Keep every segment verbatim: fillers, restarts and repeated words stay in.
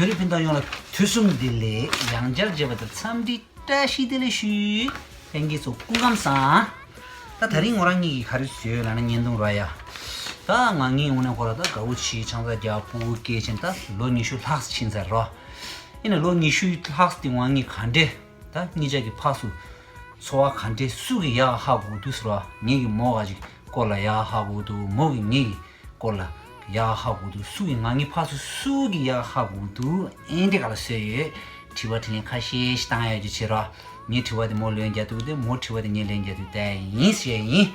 བོད་རིགས་སྤུན་ཟླ་ཡོངས་ལ་ཐུགས་གསུམ་བདེ་ལེགས། ཡང་བསྐྱར་མཇལ་བ་དང་འཚམས་འདྲི་བཀྲ་ཤིས་བདེ་ལེགས་ཞུ། ལྷན་རྒྱས་ཚོ་སྐུ་ཁམས་བཟང་། ད་དེ་རིང་ང་རང་གཉིས་ཀྱིས་ག་རེ་བཟོས་ཡོད་ལབ་ན་བརྙན་ཐུང་ར་ཡ། ད་ང་གཉིས་དངོས་གནས་ཁོ་ར་ད་དགའ་བོ་བྱས་ཆང་ས་རྒྱག་ཕྲུ་གུ་སྐྱེས་ཕྱིན་ད་ལོ་ཉི་ཤུ་ལྷག་ཕྱིན་ཚར་རོ། ཡིན་ནའི་ལོ་ཉི་ཤུ་ལྷག་དེ་ང་གཉིས་ག་འདྲས་ད་གཉིས་ཆ་གི་ཕར་ཚུར་འཚོ་བ་ག་འདྲས་སུ་གིས་ཡག་ཧ་གོ་འདུག་ཟེར་བ། ངེད་ཀྱིས་མོ་ག་ཅིག་སྐོར་ལ་ཡག་ཧ་གོ་འདུག་མོ་གིས་ངེད་ཀྱི་སྐོར་ལ་ཡག་ཧ་གོ་འདུག་སུ་གིས་ང་གཉིས་ཕར་ཚུར་སུ་གིས་ཡག་ཧ་གོ་འདུག་ཨེ་འདྲས་ག་ལ་བཟོས་ཡོད། དྲི་བ་དྲིས་ལན་ཁ་ཤས་ཤིག་བཏང་ཡ་ཡོད་ཀྱི་བྱེད་རོགས། ངས་དྲི་བ་དེ་མོར་ལན་རྒྱག་འདུག་དེ་མོར་དྲི་བ་དེ་ངས་ལན་རྒྱག་འདུག་དེ་ཡིན་ཞེས་ཡིན།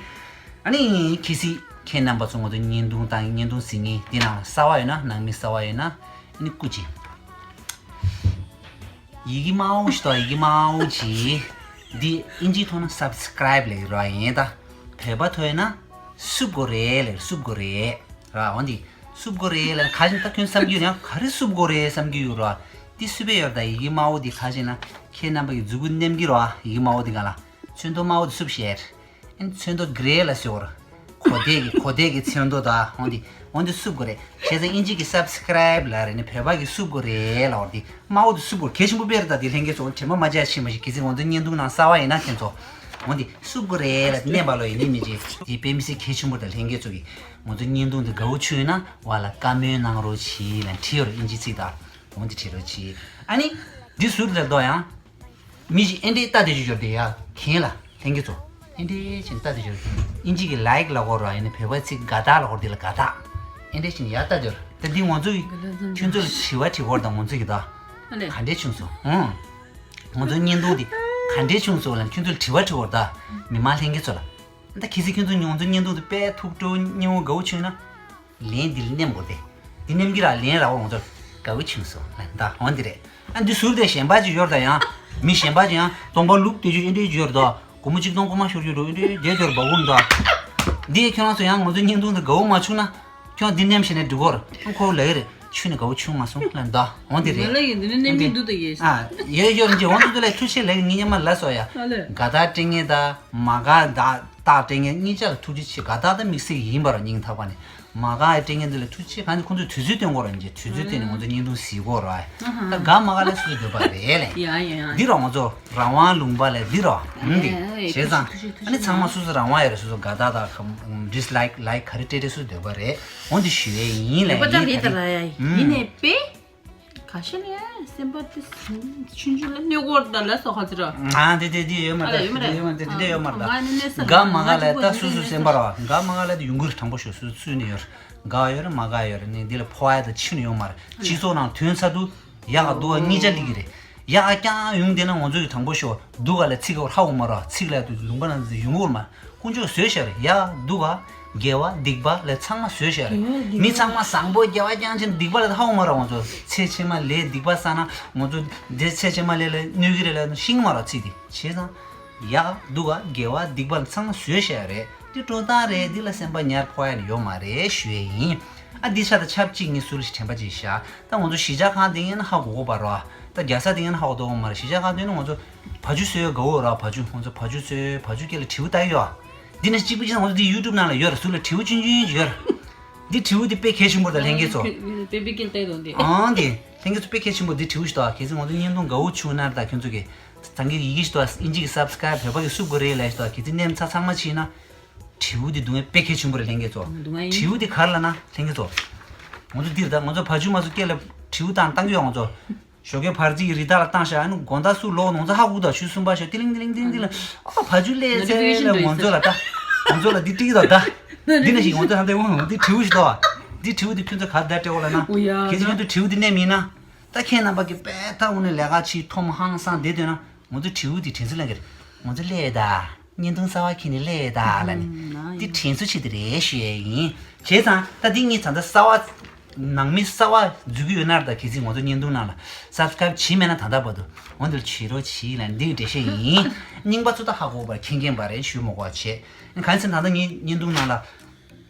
ཨ་ནི་གལ་སྲིད་ཁྱེད་རྣམ་པ་ཚོ་ང་ཚོ་བརྙན་ཐུང་དང་བརྙན་ཐུང་གཟིགས་མཁན་དེ་ནང་གསར་པ་ཡོད་ན་ནང་མི་གསར་པ་ཡོད་ན་ཨ་ནི་སྐུ་མཁྱེན། ཡི་གེ་དམར་པོ་ཞིག་དང་ཡི་གེ་དམར་པོ་ཅིག་འདི་ཨིན་ཇིའི་ཐོག་ན་སབ་སི་ཀ་རའིབ་ལབ་ཀྱི་ར་ཡིན་ད། བོད་པ་ཐོག་ཡིན་ན་སུབ་དགོས་རེད་ལབ་སུབ་དགོས་རེད་ར། འོ་འདི་སུབ་དགོས་རེད་ལབ་ག་ཅིག་ད་ཁྱོད་བསམ་གྱི་ཡོད་ན་ག་རེ་སུབ་དགོས་རེད་བསམ་གྱི་ཡོད་ར། འདི་སུབ་པའི་ཡོད་ད་ཡི་གེ་དམར་པོ་འདི་ག་ཅིག་ན་ཁྱེད་རྣམ་པ་གི་མཛུ་གུ་མནན་གྱི་ར་ཡི་གེ་དམར་པོ་འདི་ག་ལ་ཚོན་མདོག་དམར་པོ་འདི་སུབ་བྱས། ཨན་ཚོན་མདོག་གྷི་རེ་ལ་ཟེར་བར། གོ་དེ་གི་གོ་དེ་གི་ཚོན་མདོག་དང་འོན་ཏེ་འོན་ཏེ་སུབ་དགོས་རེད། བྱས་ཙང་ཨིན་ཇི་གི་སབ་སི་ཀ་རའིབ་ལ་རེད་ནི་བོད་པ་གི་སུབ་དགོས་རེད་ལ་བར་དེ་དམར་པོ་དེ་སུབ་དགོས་གལ་ཆེན་པོ་དཔེ་རེད། ད་དེ་ལྷན་རྒྱས་ཚོ་དྲན་པ་མ་བརྗེད་ཤེས་མ་ཤེས་གལ་སྲིད་ང་ཚོ་བརྙན་ཐུང་ནང་གསར་པ་ཡིན་ན་ཁྱེད་ཚོ་འོན་ཏེ་སུབ་དགོས་རེད་ལ་མནན་པ་ལོ་ཡིན་ནི་མི་བརྗེད་དེ་དཔེ་མི་སྲིད་གལ་ཆེན་པོ་ད་ལྷན་རྒྱས་ཚོ་གི་ང་ཚོ་བརྙན་ཐུང་དེ་དགའ་བོ་བྱུང་ཡོད་ན་བ་ལ་བཀའ་མོལ་གནང་རོགས་གྱིས་ལ་བྲིས་ཡོད་རེད་ཨིན་ཇི་ཚིག་དང་འོན་ཏེ་བྲིས་རོགས་གྱིས་ཨ་ནི་འདི་ཟུར་ལ་ལྡོག་ཡང་། མི་ཞིག་ཨེ་འདྲས་ལྟ་དེ་ཅིག་ཡོད་དེ་ཡ་གན་ལ་ལྷན་རྒྱས་ཚོ་ཨེ་འདྲས་ཅིག་ལྟ་དེ་ཅིག་ཡོད། ཨིན་ཇི་གི་ལའིག་ལ་གོ་ར་ཡིན་ན་བོད་པ་ཚིག་དགའ་རྟགས་ལ་གོ་ར་དེ་ལ་དགའ་རྟགས་ཨེ་འདྲས་ཅིག་ཡ་ལྟ་དེ་ཡོད་ར། ད་འདི་ང་ཚོ་ཡི་ཁྱོད་ཚོ་ལ་དྲི་བ་དྲི་གོ་ར་ད་ང་ཚོ་གི་ད་ག་འདྲས་བྱུང་སོང་ཧུང་། ང་ཚོ་བརྙན་ཐུང་འདི་ག་འདྲས་བྱུང་སོང་ལ་ཁྱོད་ཚོ་ལ་དྲི་བ་དྲི་གོ་ར་ད་མི་མང་ལྷན་རྒྱས་ཚོ་ལ། ད་གལ་སྲིད་ཁྱོད་ཚོ་ང་ཚོ་བརྙན་ཐུང་འདི་དཔེ་ཐུགས་སྤྲོ་སྙིང་བོ་དགའ་བོ་བྱུང་ན། ལན་འདི་ལ་ནེམ་དགོས་ཏེ། འདི་ནེམ་གྱི་ར་ལན་ར་བ་ང་ཚོར་དགའ་བོ་བྱུང་སོང་ལ་ད་འོན་འདི་རེད། ཨ་འདི་ཟུར་དེ་གཞན་པ་ཅིག་ཡོད་ད་ཡང་མི་གཞན་པ་ཅིག་ཡང་སྟོང་པ་ལུག་དེ་ཅིག་ཨེ་འདྲས་ཅིག་ཡོད་ད་སྒོར་མོ་གཅིག་སྟོང་སྒོར་མ་ཤོར་རྒྱུ་འགྲོ་ཨེ་འདྲས་དེ་དོར་བ་བུམ་ད། འདི་ཁྱོད་རང་ཚོ་ཡང་ང་ཚོ་བརྙན་ཐུང་འདི་དགའ་བོ་མ་བྱུང་ན་ཁྱོད་འདི་ནེམ་བྱས་ནས་འགྲིག་གོ་ར་ཁོ་ལ་ཡོད་རེད་ཆུ་ནི་དགའ་བོ་བྱུང་མ་སོང་ལ་ད་འོན་འདི་རེད། ང་ལ་ཡིན་འདི་ནི་ནེམ་གྱི་འདུག་ད་ཡེ་ཨ་ཡོད་ཡོད་རིན་ཆེན་འོན་ཏུ་དུ་ལས་ཐུགས་ཆེ་ལས་ངི་ཉི་མ་ལ་སོ་ཡ་ཨ་ལས་དགའ་རྟགས་སྤྲད་མཁན་ད་མ་དགའ་རྟགས་སྤྲད་མཁན་གཉིས་ཆ་ལ་ཐུགས་རྗེ་ཆེ། དགའ་རྟགས་ད་དམིགས་བསལ་ཡིན་པ་ར་སྙིང་ཐག་པ་ནས། མ་དགའ་ཡི་སྤྲད་མཁན་འདི་ལ་ཐུགས་རྗེ་ཆེ། གང་ནི་ཁོང་ཚོས་དུས་ཚོད་སྟོན་དགོས་ར་འཇེ་དུས་ཚོད་སྟོན་ནས་ང་ཚོ་བརྙན་ཐུང་གཟིགས་དགོས་ར། ད་དགའ་མ་དགའ་ལ་སོ་སོའི་འདོད་པ་རེད་ལས། ཡ་ཡ་ཡ། འདི་ར་ང་ཚོ་རང་དབང་ལུང་པ་ལས་འདི་ར་ཨང་འདི་ཡ་ཡ་བྱས་ཙང་ཐུགས་རྗེ་ཆེ། ཨ་ནི་ཚང་མ་སོ་སོ་རང་དབང་ཡོད་རེད། སོ་སོ་དགའ་རྟགས་དང་ཌིས་ལའིག་ལའིག་ག་རེ་སྤྲད་སྤྲད་སོ་སོའི་འདོད་པ་རེད། འོན་ཏེ་ཞུ་ཡས་ཡིན་ལས་འདོད་པ་ཡིན་ད་རེད་ད་ར་ཡ་ཡིན་ནས་པས། ག་ཤེད་ནས་སེམས་པ་དེ་ཆུང་ཆུང་ལ་གནོད་གོ་ད་ལ་སོ་ཁ་ཚི་ར། ཨ་དེ་དེ་དེ་ཡོད་མ་རེད། ཡོད་མ་རེད། དེ་དེ་ཡོད་མ་རེད། དགའ་མ་དགའ་ལ་ད་སུ་སུ་སེམས་པ་ར་དགའ་མ་དགའ་ལ་དེ་ཡོང་གི་རེད། དྲང་པོ་ཤོད་སུ་སུ་ནས་ཡོད་རེད། དགའ་ཡོད་རེད་མ་དགའ་ཡོད་རེད་ནས་འདི་ལ་ཕོ་ཡ་ད་ཕྱི་ནས་ཡོད་མ་རེད། སྤྱི་ཚོགས་ནང་ཐོན་ཚར་དུས་ཡག་ག་སྡུག་ག་གཉིས་ཆ་སླེབས་ཀྱི་རེད། ཡག་ག་རྐྱང་ཡོང་དེ་ན་ང་ཚོ་གི་དྲང་པོ་ཤོད་སྡུག་ག་ལ་ཚིག་ག་ཧ་འོང་མ་ར་ཚིག་ལ་དུ་ལུང་པ་ནང་ཡོང་གི་འོར་མ། དཀོན་མཆོག་བཟོས་ཤག་རེད་ཡ། སྡུག་ག་དགེ་བ་སྡིག་པ་ལ་ཚང་མ་བཟོས་ཤག་རེད། དགེ་བ་སྡིག་པ། མི་ཚང་མ་བཟང་པོ་དགེ་བ་རྐྱང་ཅན་སྡིག་པ་ལ་ཧ་འོང་མ་ར། ང་ཚོ་ཚེ་ཕྱི་མ་ལས་སྡིག་པ་བསགས་ན་ང་ཚོ་འདི་ཚེ་ཕྱི་མ་ལས་ལ་གནོད་ཀྱི་རེད་ལ་ཤིང་མ་ར་ཚིག་དེ་བྱས་ཙང་། ཡ་སྡུག་ག་དགེ་བ་སྡིག་པ་ལ་ཚང་མ་བཟོས་ཤག་རེད། འདི་སྤྲོ་སྟངས་རེད། འདི་ལ་སེམས་པ་ཉར་ཕོག་ཡ་ནི་ཡོད་མ་རེད་ཞུ་ཡས་ཡིན། ཨ་འདི་ཆ་དང་ཆབས་ཅིག་ངས་སུ་ལ་ཞིག་དྲན་པ་ཅིག་བཞག་ད་ང་ཚོ་གཞིས་ཆགས་ཁང་དེ་ཡིན་ན་ཧ་གོ་གོ་བ་ར། ད་རྒྱལ་ས་དེ་ཡིན་ན་ཧ་གོ་གོ་མ་ར། གཞིས་ཆགས་ཁང་དེ་ཡིན་ན་ང་ཚོ་བ་ཕྱུགས་གསོ་ཡ་དགའ་བོ་ར། བ་ཕྱུགས་ང་ཚོ་བ་ཕྱུགས་གསོ་བ་ཕྱུགས་སྐད་ལ་དྲིའུ་ལྟ་ཡོད། འདི་ནས་གཅིག་པུ་གཅིག་ང་ཚོ་འདི་ཡུ་ཊུབ་ནང་ལ་ཡོད་ར། ཟུར་ལ་དྲིའུ་ཆུང་ཆུང་ཡོད་ར། འདི་དྲིའུ་འདི་དཔེ་གལ་ཆེན་པོ་རེད་ད་ལྷན་རྒྱས་ཚོ། པེ་པེ་སྐད་ལྟ་ཡོད་འདི། ཨང་འདི་ལྷན་རྒྱས་ཚོ་དཔེ་གལ་ཆེན་པོ་འདི་དྲིའུ་ཞིག་ད་གལ་སྲིད་ང་ཚོ་བརྙན་ཐུང་དགའ་བོ་བྱུང་ན་ད་ཁྱོད་ཚོ་གི་ད་གིན་ཡི་གེ་ཞིག་ད་ཨིན་ཇི་གི་སབ་སི་ཀ་རའིབ་བོད་པ་གི་སུབ་དགོས་རེད་ལབ་ཞིག་ད་གལ་སྲིད་ནེམ་ཚ་ཚང་མ་ཕྱིན་ན། དྲིའུ་འདི་སྡུག་བསྔལ་དཔེ་གལ་ཆེན་པོ་རེད་ལྷན་རྒྱས་ཚོ། སྡུག་བསྔལ་ཡིན། དྲིའུ་འདི་ག་རེ་ལབ་ན་ལྷན་རྒྱས་ཚོ། ང་ཚོ་འདིར་ད་ང་ཚོ་བ་ཕྱུགས་མ་ཚོ་སྐད་ལ་དྲིའུ་བཏང་བཏང་གི་ཡོད་ང་ཚོ། ཞོགས་ཀའི་བར་རྩིས་ཀྱི་རི་དྭགས་ལ་བཏང་བཞག་ཨ་ནི་དགོང་དག་སུ་ལོག་ནོ་ང་ཚོ་ཧ་གོ་ད་ཆུ་གསུམ་པ་ཞོག་ཏི་ལིང་ཏི་ལིང་ཏི་ལིང་ཏི་ལིང་ཨ་བ་ཕྱུགས་སླེབས་ཚེ་ལ་ང་ཚོ་ལ་འདི་སྤྲིག་གི་ད་ད། ང་ཚོ་ལ་འདི་སྤྲིག་གི་ད་ད། འདི་ནས་ཞིག་ང་ཚོ་ཧ་འདི་འོང་འདི་དྲིའུ་ཞིག་ད་བ། འདི་དྲིའུ་འདི་ཁྱོད་ཚོ་ག་ད་སྤྲད་འོ་ལ་ན། འོ་ཡ། ཁྱེད་ཚོ་ཁྱོད་ཚོ་དྲིའུ་འདི་ནས་མིན་ན། ད་ཁྱེད་རྣམ་པ་གི་དཔེ་ད་འོ་ནས་ལས་ཀ་ཆེ་ཐོམ་ཧང་སང་བསྡད་འདོད་ན། ང་ཚོ་དྲིའུ་དེ་དྲན་གསོ་ལེན་གི་རེད། ང་ཚོ་སླེབས་ད། བརྙན་ཐུང་གསར་པ་ཁྱེར་ནས་སླེབས་ད་ལབ་ནས། ཨུམ། འདི་དྲན་གསོ་བྱེད་དེ་རེད་ཞུ་ཡས་ཡིན། བྱས་ཙང་ད་འདི་ངས་ད་ལྟ་གསར་པ། ནང་མི་གསར་པ་འཛུལ་གི་ཡོད་ན་ར་ད་གལ་སྲིད་ང་ཚོ་བརྙན་ཐུང་ནང་ལ་སབ་སི་ཀ་རའིབ་བྱས་མེད་ན་ད་ལྟ་བར་དུ་འོ་འདིར་བྱེད་རོགས་བྱེད་ལབ་འདི་འགྲེལ་བཤད་ཡིན། རྙིང་པ་ཚོ་ད་ཧ་གོ་བར་མཁྱེན་མཁན་པ་རེད་ཞུ་མ་དགོས་པ་བྱས། གང་ཡིན་ཟེར་ན་ད་ལྟ་ངའི་བརྙན་ཐུང་ནང་ལ།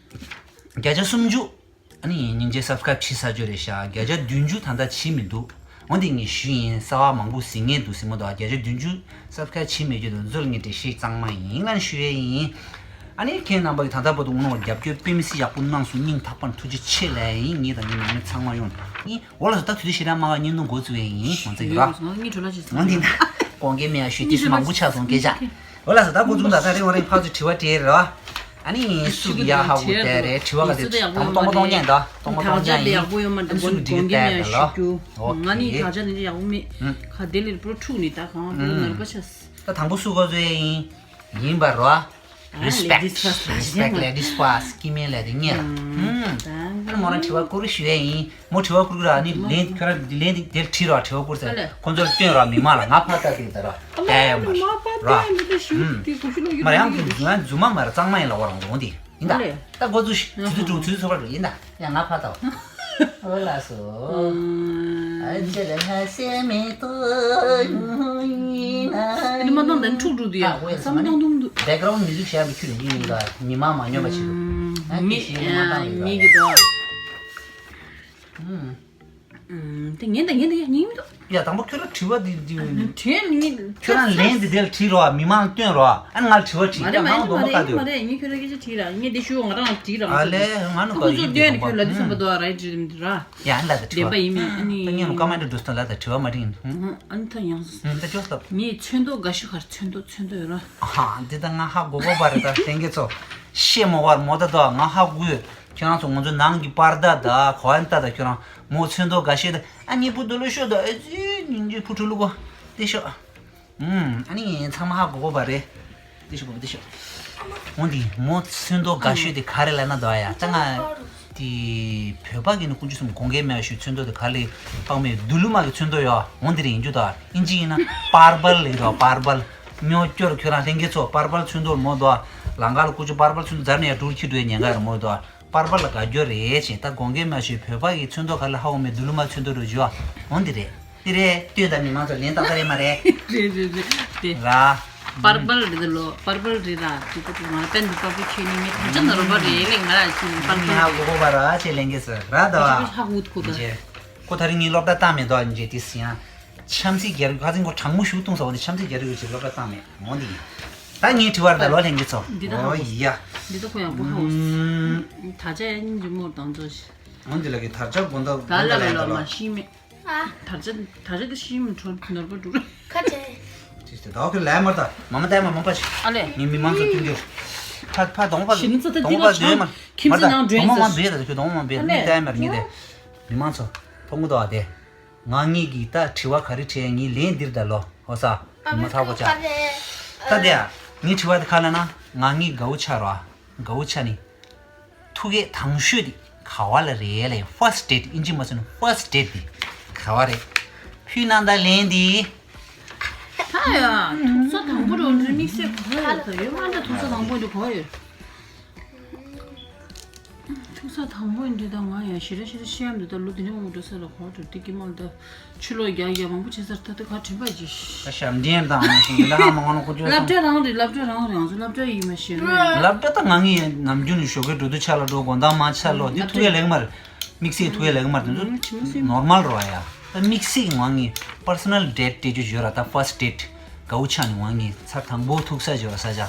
བརྒྱ་ཆ་སུམ་ཅུ། ཨ་ནི་སྙིང་རྗེ་སབ་སི་ཀ་རའིབ་བྱེད་ཚར་རྒྱུ་རེད་ཤག་བརྒྱ་ཆ་བདུན་ཅུ་ད་ལྟ་བྱེད་མི་འདུག་འོན་ཏེ་ངས་ཞུས་ཡིན་གསར་པ་མང་པོ་གཟིགས་མཁན་འདུག་ཟེར་མ་གཏོགས་བརྒྱ་ཆ་བདུན་ཅུ་སབ་སི་ཀ་རའིབ་བྱེད་མེད་རྒྱུ་འདུག་འཛོལ་ངས་འགྲེལ་བཤད་གཙང་མ་ཡིན་ལབ་ཞུ་ཡས་ཡིན། ཨ་ནི་ཁྱེད་རྣམ་པ་གི་ད་ལྟ་བར་དུ་དངོས་གནས་རྒྱབ་སྐྱོར་དཔེ་མི་སྲིད་ཡག་པོ་གནང་སོང་། སྙིང་ཐག་པ་ནས་ཐུགས་རྗེ་ཆེ་ལབ་ཡིན། ངེད་དང་ངེད་ནང་མི་ཚང་མ་ཡོང་ཡིན། འོ་ལགས་སོ། ད་དུས་ཚོད་ཞེ་དྲག་མང་བ་བརྙན་ཐུང་འགོ་བཙུགས་ཡས་ཡིན། ང་ཚོ་གི་ར། ང་གཉིས་གྲོ་ལ་ཞིག་འོ་འདི་ན་དགོངས་འགལ་མེད་ཡ་ཞུ། དེ་མང་པོ་ཆགས་སོང་སྐད་ཆ། འོ་ལགས་སོ། ད་འགོ་བཙུགས་ད། ད་རེ་བ་རེ་ཕར་ཚུར་དྲི་བ་དྲིས་ར། ཨ་ནི་སུ་གི་ཡ་ཧ་གོ་དེ་རེད། དྲི་བ་ག་དེ་དང་པོ་སྟོང་པ་སྟོང་རྐྱང་ད། སྟོང་པ་སྟོང་རྐྱང་ཡིན། ཨ་ནི་སུ་གི་དྲི་རྒྱུ་དེ་ད་ལོ། ཨོ་ཁེ། ང་ནི་དྲ་རྒྱ་ནི་ཡག་པོ་མེད། ཁ་དེ་ལས་པོ་འཁྲུག་ནི་ད་གང་པོ་ནར་པ་ཆགས། ད་དང་པོ་སུ་གོ་ཚོད་ཡིན། ཡིན་པ་རོ། Respect, respect, ladies first. སྐྱེ་དམན་ལས་དེ་ཉེ་ལ། ཨ་ནི་མོ་རང་དྲི་བ་བསྐུར་ཞུ་ཡས་ཡིན། མོ་དྲི་བ་བསྐུར་གི་ར། ཨ་ནི་ལན་ཁྱོད་རང་ལན་དེ་དེར་དྲིས་རོགས། དྲི་བ་བསྐུར་ཚེ་ཁོ་ཚོར་སྟོན་རོགས། མི་མང་ལ་ང་ཕར་ལྟ་དེ་ད་རོགས། ཨ་ལས་ཨ་ནི་མ་ཕར་ལྟ་ཡ་མི་ལྟ་ཞུ་དེ་གོ་ཤུ་ལོ་ཡུ་མ་རེད། ཨ་ནི་ང་རྫུན་མ་མ་རེད། གཙང་མ་ཡིན་ལ། འོ་རང་རོང་དེ་ཡིན་ད། ད་འགོ་བཙུགས་ཤིག་དུས་ཚོད་དྲུག་དུས་ཚོད་ཚོད་པ་རེད་ཡིན་ད། ཡ་ང་ཕར་ལྟ། འོ་ལགས་སོ། ཨ་ལས་ལྷ་སའི་མེ་ཏོག་ཡིན་ན། ཨ་ནི་མ་གཏོང་དང་འཁྲུག་འགྲོ་དུས་ཡ། ཨ་འོ་ཡ་བསམ་གཏོང་གཏོང་འདུག background music བྱས་པའི་ཁྱོད་ཡིན་ཡིན་ལ། མི་མང་མ་ཉོན་པ་བྱེད་དུ། ཨ་ངས་ངས་ཀྱི་དོ། ཨུམ། དེ་ཉན་དང་ཉན་དང་ཡ་ཉན་མི་འདུག་ཡ་དང་པོ་ཁྱོད་རང་དྲི་བ་འདི་འདི་དྲན་ནི་ཁྱོད་རང་ལན་འདི་དེར་དྲིས་རོགས། མི་མང་སྟོན་རོགས། ཨ་ནི་ང་ལ་དྲི་བ་དྲིས། མ་ཡ་རེད་མ་ང་རེད་མ་མ་རེད་ང་རེད། ངས་ཁྱོད་རང་སྐད་ཆ་དྲིས་ར། ངས་འདི་ཞུ་ང་རང་དྲིས་ར། ཨ་ལས་ང་ནི་ཁོ་ཚོ་སྟོན་ནི་ཁྱོད་ལ་འདི་བསམ་པ་འདུག་ཨ། ར་དྲིས་མི་འདུག་ར། ཡ་ཨ་ནི་ལ་ད་དྲི་བ་བདེན་པ་ཡིན་མིན་ཨ་ནི། ད་ཉན་ཀ་མ་འདྲ་འགྲོ་སྟངས་ལ་ད་དྲི་བ་མ་དྲིས་ཡིན། ཨ་ནི་ད་ཡང་ད་ཅོ་སྟབས། ངས་ཚོན་མདོག་འགའ་ཞིག་གར་ཚོན་མདོག་ཚོན་མདོག་ཡོད་ར། ཧ་འདི་ད་ང་ཧ་གོ་གོ་བ་རེད། ད་ལྷན་རྒྱས་ཚོ་ཤེས་མོ་བར་མོ་ད་ད་ང་ཧ་གོ་ཡོད། ཁྱེད་རང་ཚོ་ང་ཚོ་ནང་གི་པར་ད་ད་གོ་ཨན་ད་ད་ཁྱེད་རང་མོ་ཚོན་མདོག་འགའ་ཤས་ད། ཨ་ནི་བུ་དུ་ལོ་ཤོ་ད་ཨེ་ཙི་ཉིན་གྱི་བུ་ཕྲུག་ལུ་གོ་དེ་ཤོ། ཨུམ། ཨ་ནི་ཚང་མ་ཧ་གོ་གོ་བ་རེད། དེ་ཤོ་བུ་དེ་ཤོ། འོ་འདི་མོ་ཚོན་མདོག་འགའ་ཤས་དེ་ག་རེ་ལབ་ན་ད་ཡ། ད་ང་དེ་བོད་པ་གི་ནི་ཀུན་སྤྱོད་གསུམ་དགོངས་འགལ་མེད་ཤོས་ཚོན་མདོག་དེ་ག་ལས་དཔག་མེད་དུ་ལུ་མ་གི་ཚོན་མདོག་ཡོད། འོ་འདི་རེད་ཡིན་རྒྱུ་ད། ཨིན་ཇི་ཡིན་ན་པར་པལ་ལབ་ད། པར་པལ། མྱོ་སྐྱོར་ཁྱོད་རང་ལྷན་རྒྱས་ཚོ་པར་པལ་ཚོན་མདོག་མོ་དོ། ལང་ཀ་ལ་ཀུ་ཅོ་པར་པལ་ཚོན་མདོག་ཟར་ནས་ཡ་འབྲུག་ཁྱི་འགྲོའི་ཉེན་ཁ་རེད་མོ་དོ། པར་པལ་ལ་དགའ་སྐྱོ་རེད་ཅེས། ད་དགོངས་འགལ་མ་ཞུས། བོད་པ་གི་ཚོན་མདོག་ག་ལ་ཧ་འོ་མེད་དུ་ལུ་མ་ཚོན་མདོག་རུ་འཇུ་བ་འོ་འདི་རེད། འདི་རེད་ལྟོས་ད། མི་མང་ཚོ་ལན་ཏག་ཏག་རེད་མ་རེད། རེད་རེད་རེད་དེ། ར། པར་པལ་རེད་ལོ། པར་པལ་རེད་ར། དེ་ཚོ་ང་ལ་པན་དུ་པར་པལ་ཁྱོད་ནི་མི་ཐམས་ཅད་ནོར་བ་རེད་ལེ། ང་ལ་ཅི་པར་པལ་ཧ་གོ་གོ་བ་ར་ཅེས་ལན་གེ་སོ་ར་ད་བ། ཧ་གོ་ཐུབ་ད། ཁོ་ཐ་རིང་ངའི་སློབ་གྲྭ་བཏང་མེད་དོ། ཨ་ནི་ཅེ་ཏི་སི་ཡང་འཆམ་སི་རྒྱལ་རིགས་ཁ་ཚིག་ཁོ་དྲང་མོ་ཞུ་གཏོང་ས་འོ་དེ་འཆམ་སི་རྒྱལ་རིགས་ཀྱི་སློབ་གྲྭ་བཏང་མེད་འོ་འདི་ཡིན། ད་ངའི་དྲི་བར་ད་ལོ་ལྷན་རྒྱས་ཚོ། འདི་ད་འོ་ཧ་ཡ། འདི་ད་ཁོ་ཡང་པོ་ཧ་འོ། ད་ཆ་ཡ་ཉིན་རྒྱུ་མོར་དང་ཚོ་ཞིག་འོ་འདི་ལ་གི་དར་ཆ་དགོན་ད་ད་དགོན་ད་ལ་ལ་ལ་ལ་ལ་མ་ཤི་མེད། ཨ། དར་ཆ་དར་ཆ་ད་ཤི་མི་འཕྲོ་ནོར་པ་འགྲོ། ཁ་ཆེ། ཅི་སྟེ་ད་ཁོ་ལས་མར་ད་མ་མ་ལྟ་མ་མ་པ་ཞིག་ཨ་ལས། ངའི་མི་མང་ཚོ་མཐུན་འགྱུར། ཕ་ཕ་གདོང་པ་ཞི་མི་ཚོ་ད་གདོང་འདི་པ་ལ་བཟོས་མ་ཁྱིམ་མ་ཚོ་ད་ནང་གདོང་པ་མ་འདྲེན་བཟོས་ད་ཁྱོད་གདོང་པ་མ་འདྲེན་ཨ་ནི་ལས། ལྟ་མར་ངེས་ཏེ། མི་མང་ཚོ་མཐོང་གི་འདུག་ཨ་དེ། ང་ངེད་ཀྱིས་ད་དྲི་བ་ག་རེ་དྲིས་ངའི་ལན་འདིར་ད་ལོ། ཧོ་ས། མ་ཐག་པ་ཆ། ད་དེ་ཡ། ངའི་དྲི་བ་དེ་ག་ལ་ན་ང་ངེད་དགའ་བོ་ཆ་ར། དགའ་བོ་ཆ་ནི། ཐུག་གེ་དང་ཤོས་དེ་ག་བ་ལ་རེད་ལ་ཡ། ཕར་སི་ཊི་ཌེ་ཊི་ཨིན་ཇི་མ་སོན་ཕར་སི་ཊི་ཌེ་ཊི་དེ་ག་བ་རེད། ཕུལ་ན་ད་ལན་དེ། ད་ཡ། ཐུག་ས་དང་པོ་རོ་འདྲི་དམིགས་བསལ་ག་བ་ཡོད་ད་ཡོད་མ་ད་ཐུག་ས་དང་པོ་འདྲི་ག་བ་ཡོད། ཐུག་ས་དང་པོ་འདི་དང་ང་ཡང་ཞེ་དྲག་ཞེ་དྲག་ཤེས་ཡ་མི་འདུག་ད་ལོ་འདི་འདྲ་མང་པོ་འགྲོ་ས་ལ་གོ་འགྲོ་འདི་སྐྱེས་མ་ལ་ད་ཕྱི་ལོགས་རྒྱག་རྒྱག་མང་པོ་བྱེད་ས་རེད། ད་ལྟ་ག་དྲན་པ་ཅི་ད་ཞབས་འདྲེན་དང་ང་ཚོ་འདི་འདྲ་ཧ་མ་གོ་ན་ཁོ་ཚོས་སློབ་གྲྭ་རང་རེད། སློབ་གྲྭ་རང་རེད། ང་ཚོ་སློབ་གྲྭ་ཡིན་མ་ཤེས་རེད། སློབ་གྲྭ་ད་ང་ངའི་ནམ་རྒྱུན་ནས་ཞོགས་ཀས་འགྲོ་དུས་ཆ་ལ་འགྲོ་དགོང་དག་མ་ཆ་ལོ་འདི་ཐུག་ཡ་ལེགས་མ་རེད། དམིགས་བསལ་ཐུག་ཡ་ལེགས་མ་རེད། དེ་ཚོ་ནོར་མལ་རོ་ཡ། ད་དམིགས་བསལ་ང་ངའི་པར་སོ་ནལ་ཌེ་ཊི་སྤྲད་རྒྱུ་ཡོད་ར། ད་ཕར་སི་ཊི་ཌེ་ཊི། དགའ་བོ་ཆགས་ནས་དབང་ངེས་ཚར་དང་པོ་ཐུག་ས་འབྱོར་ས་ཆ།